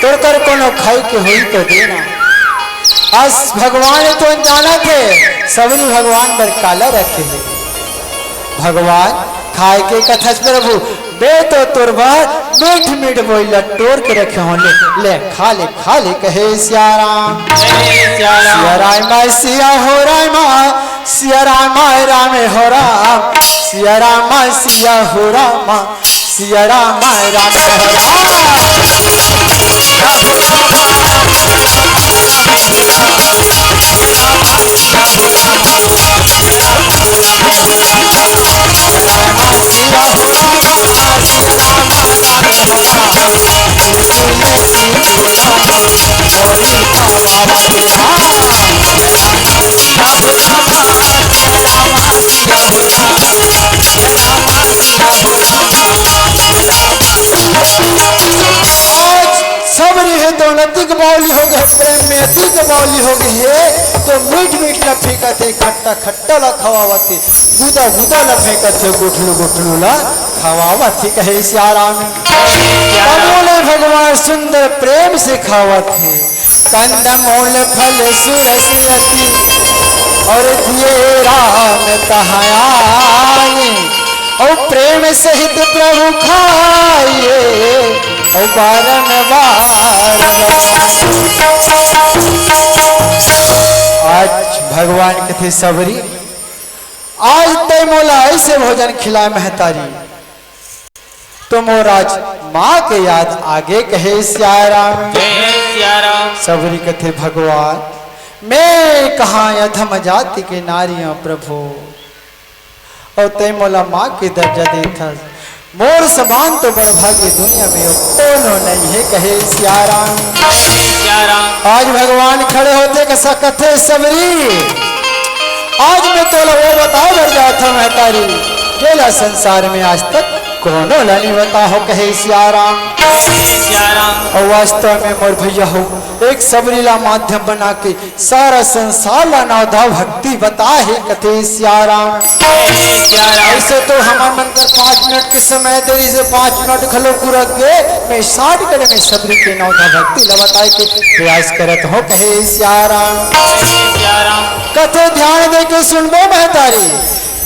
तोर कर कोनो खाए के होई तो देना। अस भगवान तो जानत हे, सबरी भगवान बर काला रखे हे। भगवान खाए के कथस प्रभु, बे तो तोर बर मीठ मीठ बोइला टोर के रखे हों, ले, ले, खा ले, खा ले, कहे सिया राम। जय सिया राम। सिया राम, सिया हो राम, सिया राम, राम हो राम, सिया राम, सिया हो राम, सिया राम, राम हो राम। आज सबरी हे दौलती के बावली हो गे, प्रेम में अति के बावली हो गे हे, तो मीठ मीठ ला फेंकत हे, खट्टा खट्टा ला खवावत हे, गुदा गुदा ला फेंकत हे, गुठलू गुठलू ला खवावत हे, कहे सिया राम। कमोले भगवान सुंदर प्रेम से खावत हे, कंदमूल फल सुरस अति, और दिए राम तहाए। और प्रेम सहित प्रभु खाए, और बारंबार। आज भगवान कथे, सबरी, आज तय मोला ऐसे भोजन खिलाए महतारी, तो मोर आज माँ के याद आगे, कहे सिया राम। जय सिया राम। सबरी कथे, भगवान, मैं कहाँ अधम जाति के नारी हूँ प्रभु, और तय मोला माँ के दर्जा देथस। मोर समान तो बड़ भाग्य दुनिया में कोनो नहीं है, कहे सिया राम। जय सिया राम। आज भगवान खड़े होते कसा कथे, सबरी, आज मैं तोला वो बताए बर जात हूँ महतारी, जेला संसार में आज तक कोनो ला नहीं बता हो, कहे सिया राम। जय सिया राम। और वास्तव में मोर भैया हो, एक सबरी ला माध्यम बना के सारा संसार ला नवधा भक्ति बता हे, कथे सिया राम। जय सिया राम। ऐसे तो हमर मन कर पाँच मिनट के समय दे रहिसे, पाँच मिनट घलो पूरा गे, मैं shortcut में सबरी के नवधा भक्ति ला बताए के प्रयास करत हूँ, कहे सिया राम। जय सिया राम। कथे ध्यान दे के सुनबो महतारी,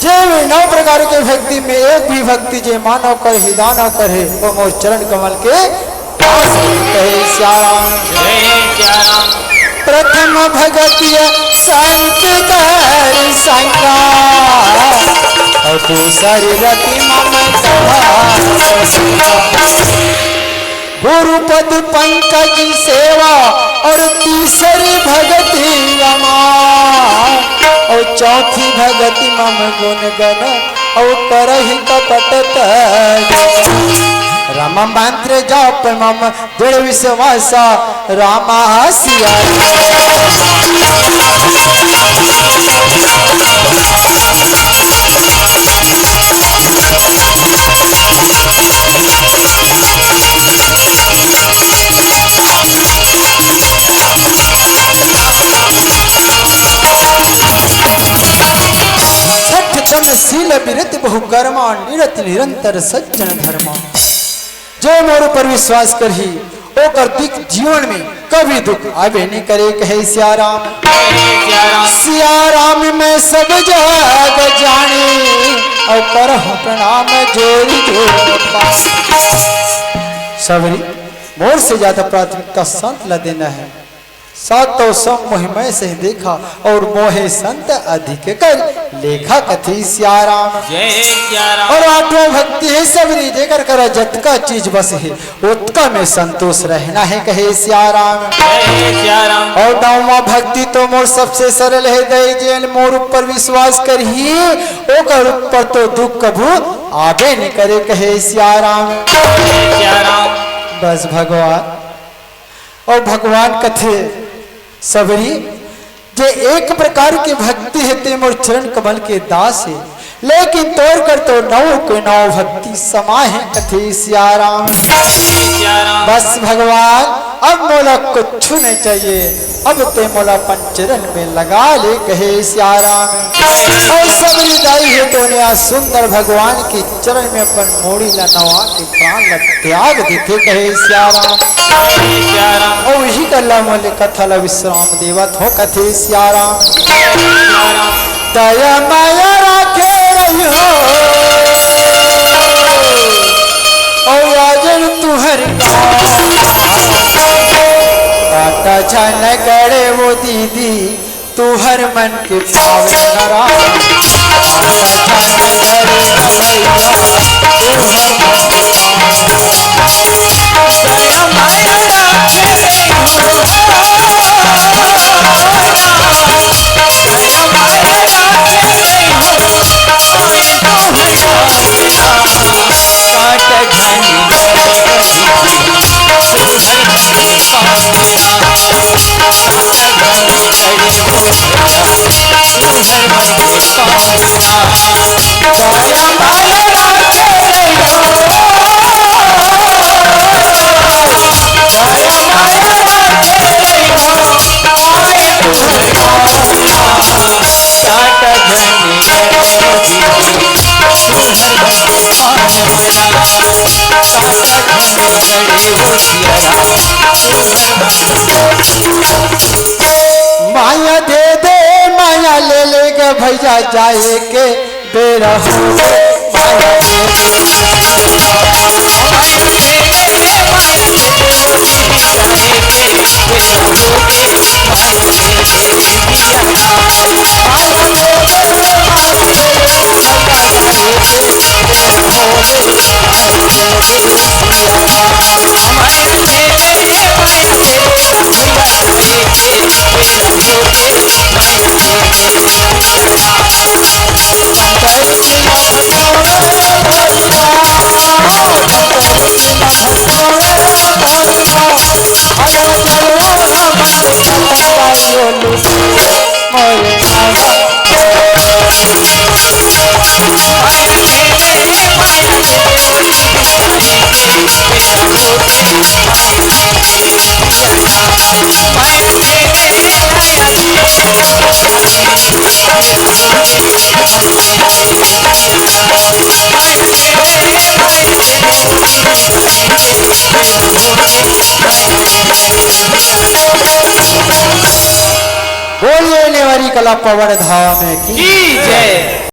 जे भी नौ प्रकार के भक्ति में एक भी भक्ति जे मानव कर ही दानव करे, वो मोर चरण कमल के दास कहे सिया राम। जय सिया राम। प्रथम भगतिया संत कर संगा, और दूसरी रति मम कहा। गुरु पद पंकज सेवा और तीसरी भगति रमा, और चौथी भगति मम गुण गण और करहि कपट तज। रम मंत्र जाप मम दृढ़ विश्वासा रामा सिया। छठ तन शील बिरत बहु कर्मा निरत निरंतर सज्जन धर्मा। जो मोर ऊपर विश्वास करही, ओकर दुख जीवन में कभी दुख आवे नहीं करे, कहे सिया राम। सिया राम। सिया राम मैं सब जग जानी, और करहु प्रणाम जोरी जोरी पानी। सबरी, मोर से ज्यादा प्राथमिकता संत ला देना है। सातो सम मोहि मैं सही देखा, और मोहे संत अधिक कर लेखा, कथे सिया राम। जय सिया राम। और आठवां भक्ति है सबरी, जेकर करा जतका चीज बस है, ओतका में संतोष रहना है, कहे सिया राम। जय सिया राम। और नौवां भक्ति तो मोर सबसे सरल है, दई जेन मोर ऊपर विश्वास करही, ओकर ऊपर तो दुख कभू आबे नहीं करे, कहे सिया राम। जय सिया राम। बस भगवान। और भगवान कथे, सबरी, जे एक प्रकार के भक्ति हे, ते मोर चरण कमल के दास हे। लेकिन तोर कर तो नौ के नौ भक्ति समाय हे, कथे सियाराम। बस भगवान, अब मोला कुछु नहीं चाहिए, अब ते मोला अपन चरण में लगा ले, कहे सियाराम। अउ सबरी दाई हे तो ने आज सुंदर भगवान के चरण में अपन मोड़ी ला नवा के प्राण ला त्याग देथे, कहे सियाराम। अउ इही कर ला मोले कथा ला विश्राम देवत हो, कथे सियाराम। दया माया राखे रहियो, अउ राजन तुहर गाँव। काटा झन करे वो दीदी, तुहर मन के पावन राम। काटा झन करे वो भैया, तुहर मन के पावन राम। दया माया राखे रहियो। माया दे दे, माया ले ले ग भैया, जाए के बेरा हो गे। माया दे दे। बोलिए नेवारी कला पवन धाम की की जय।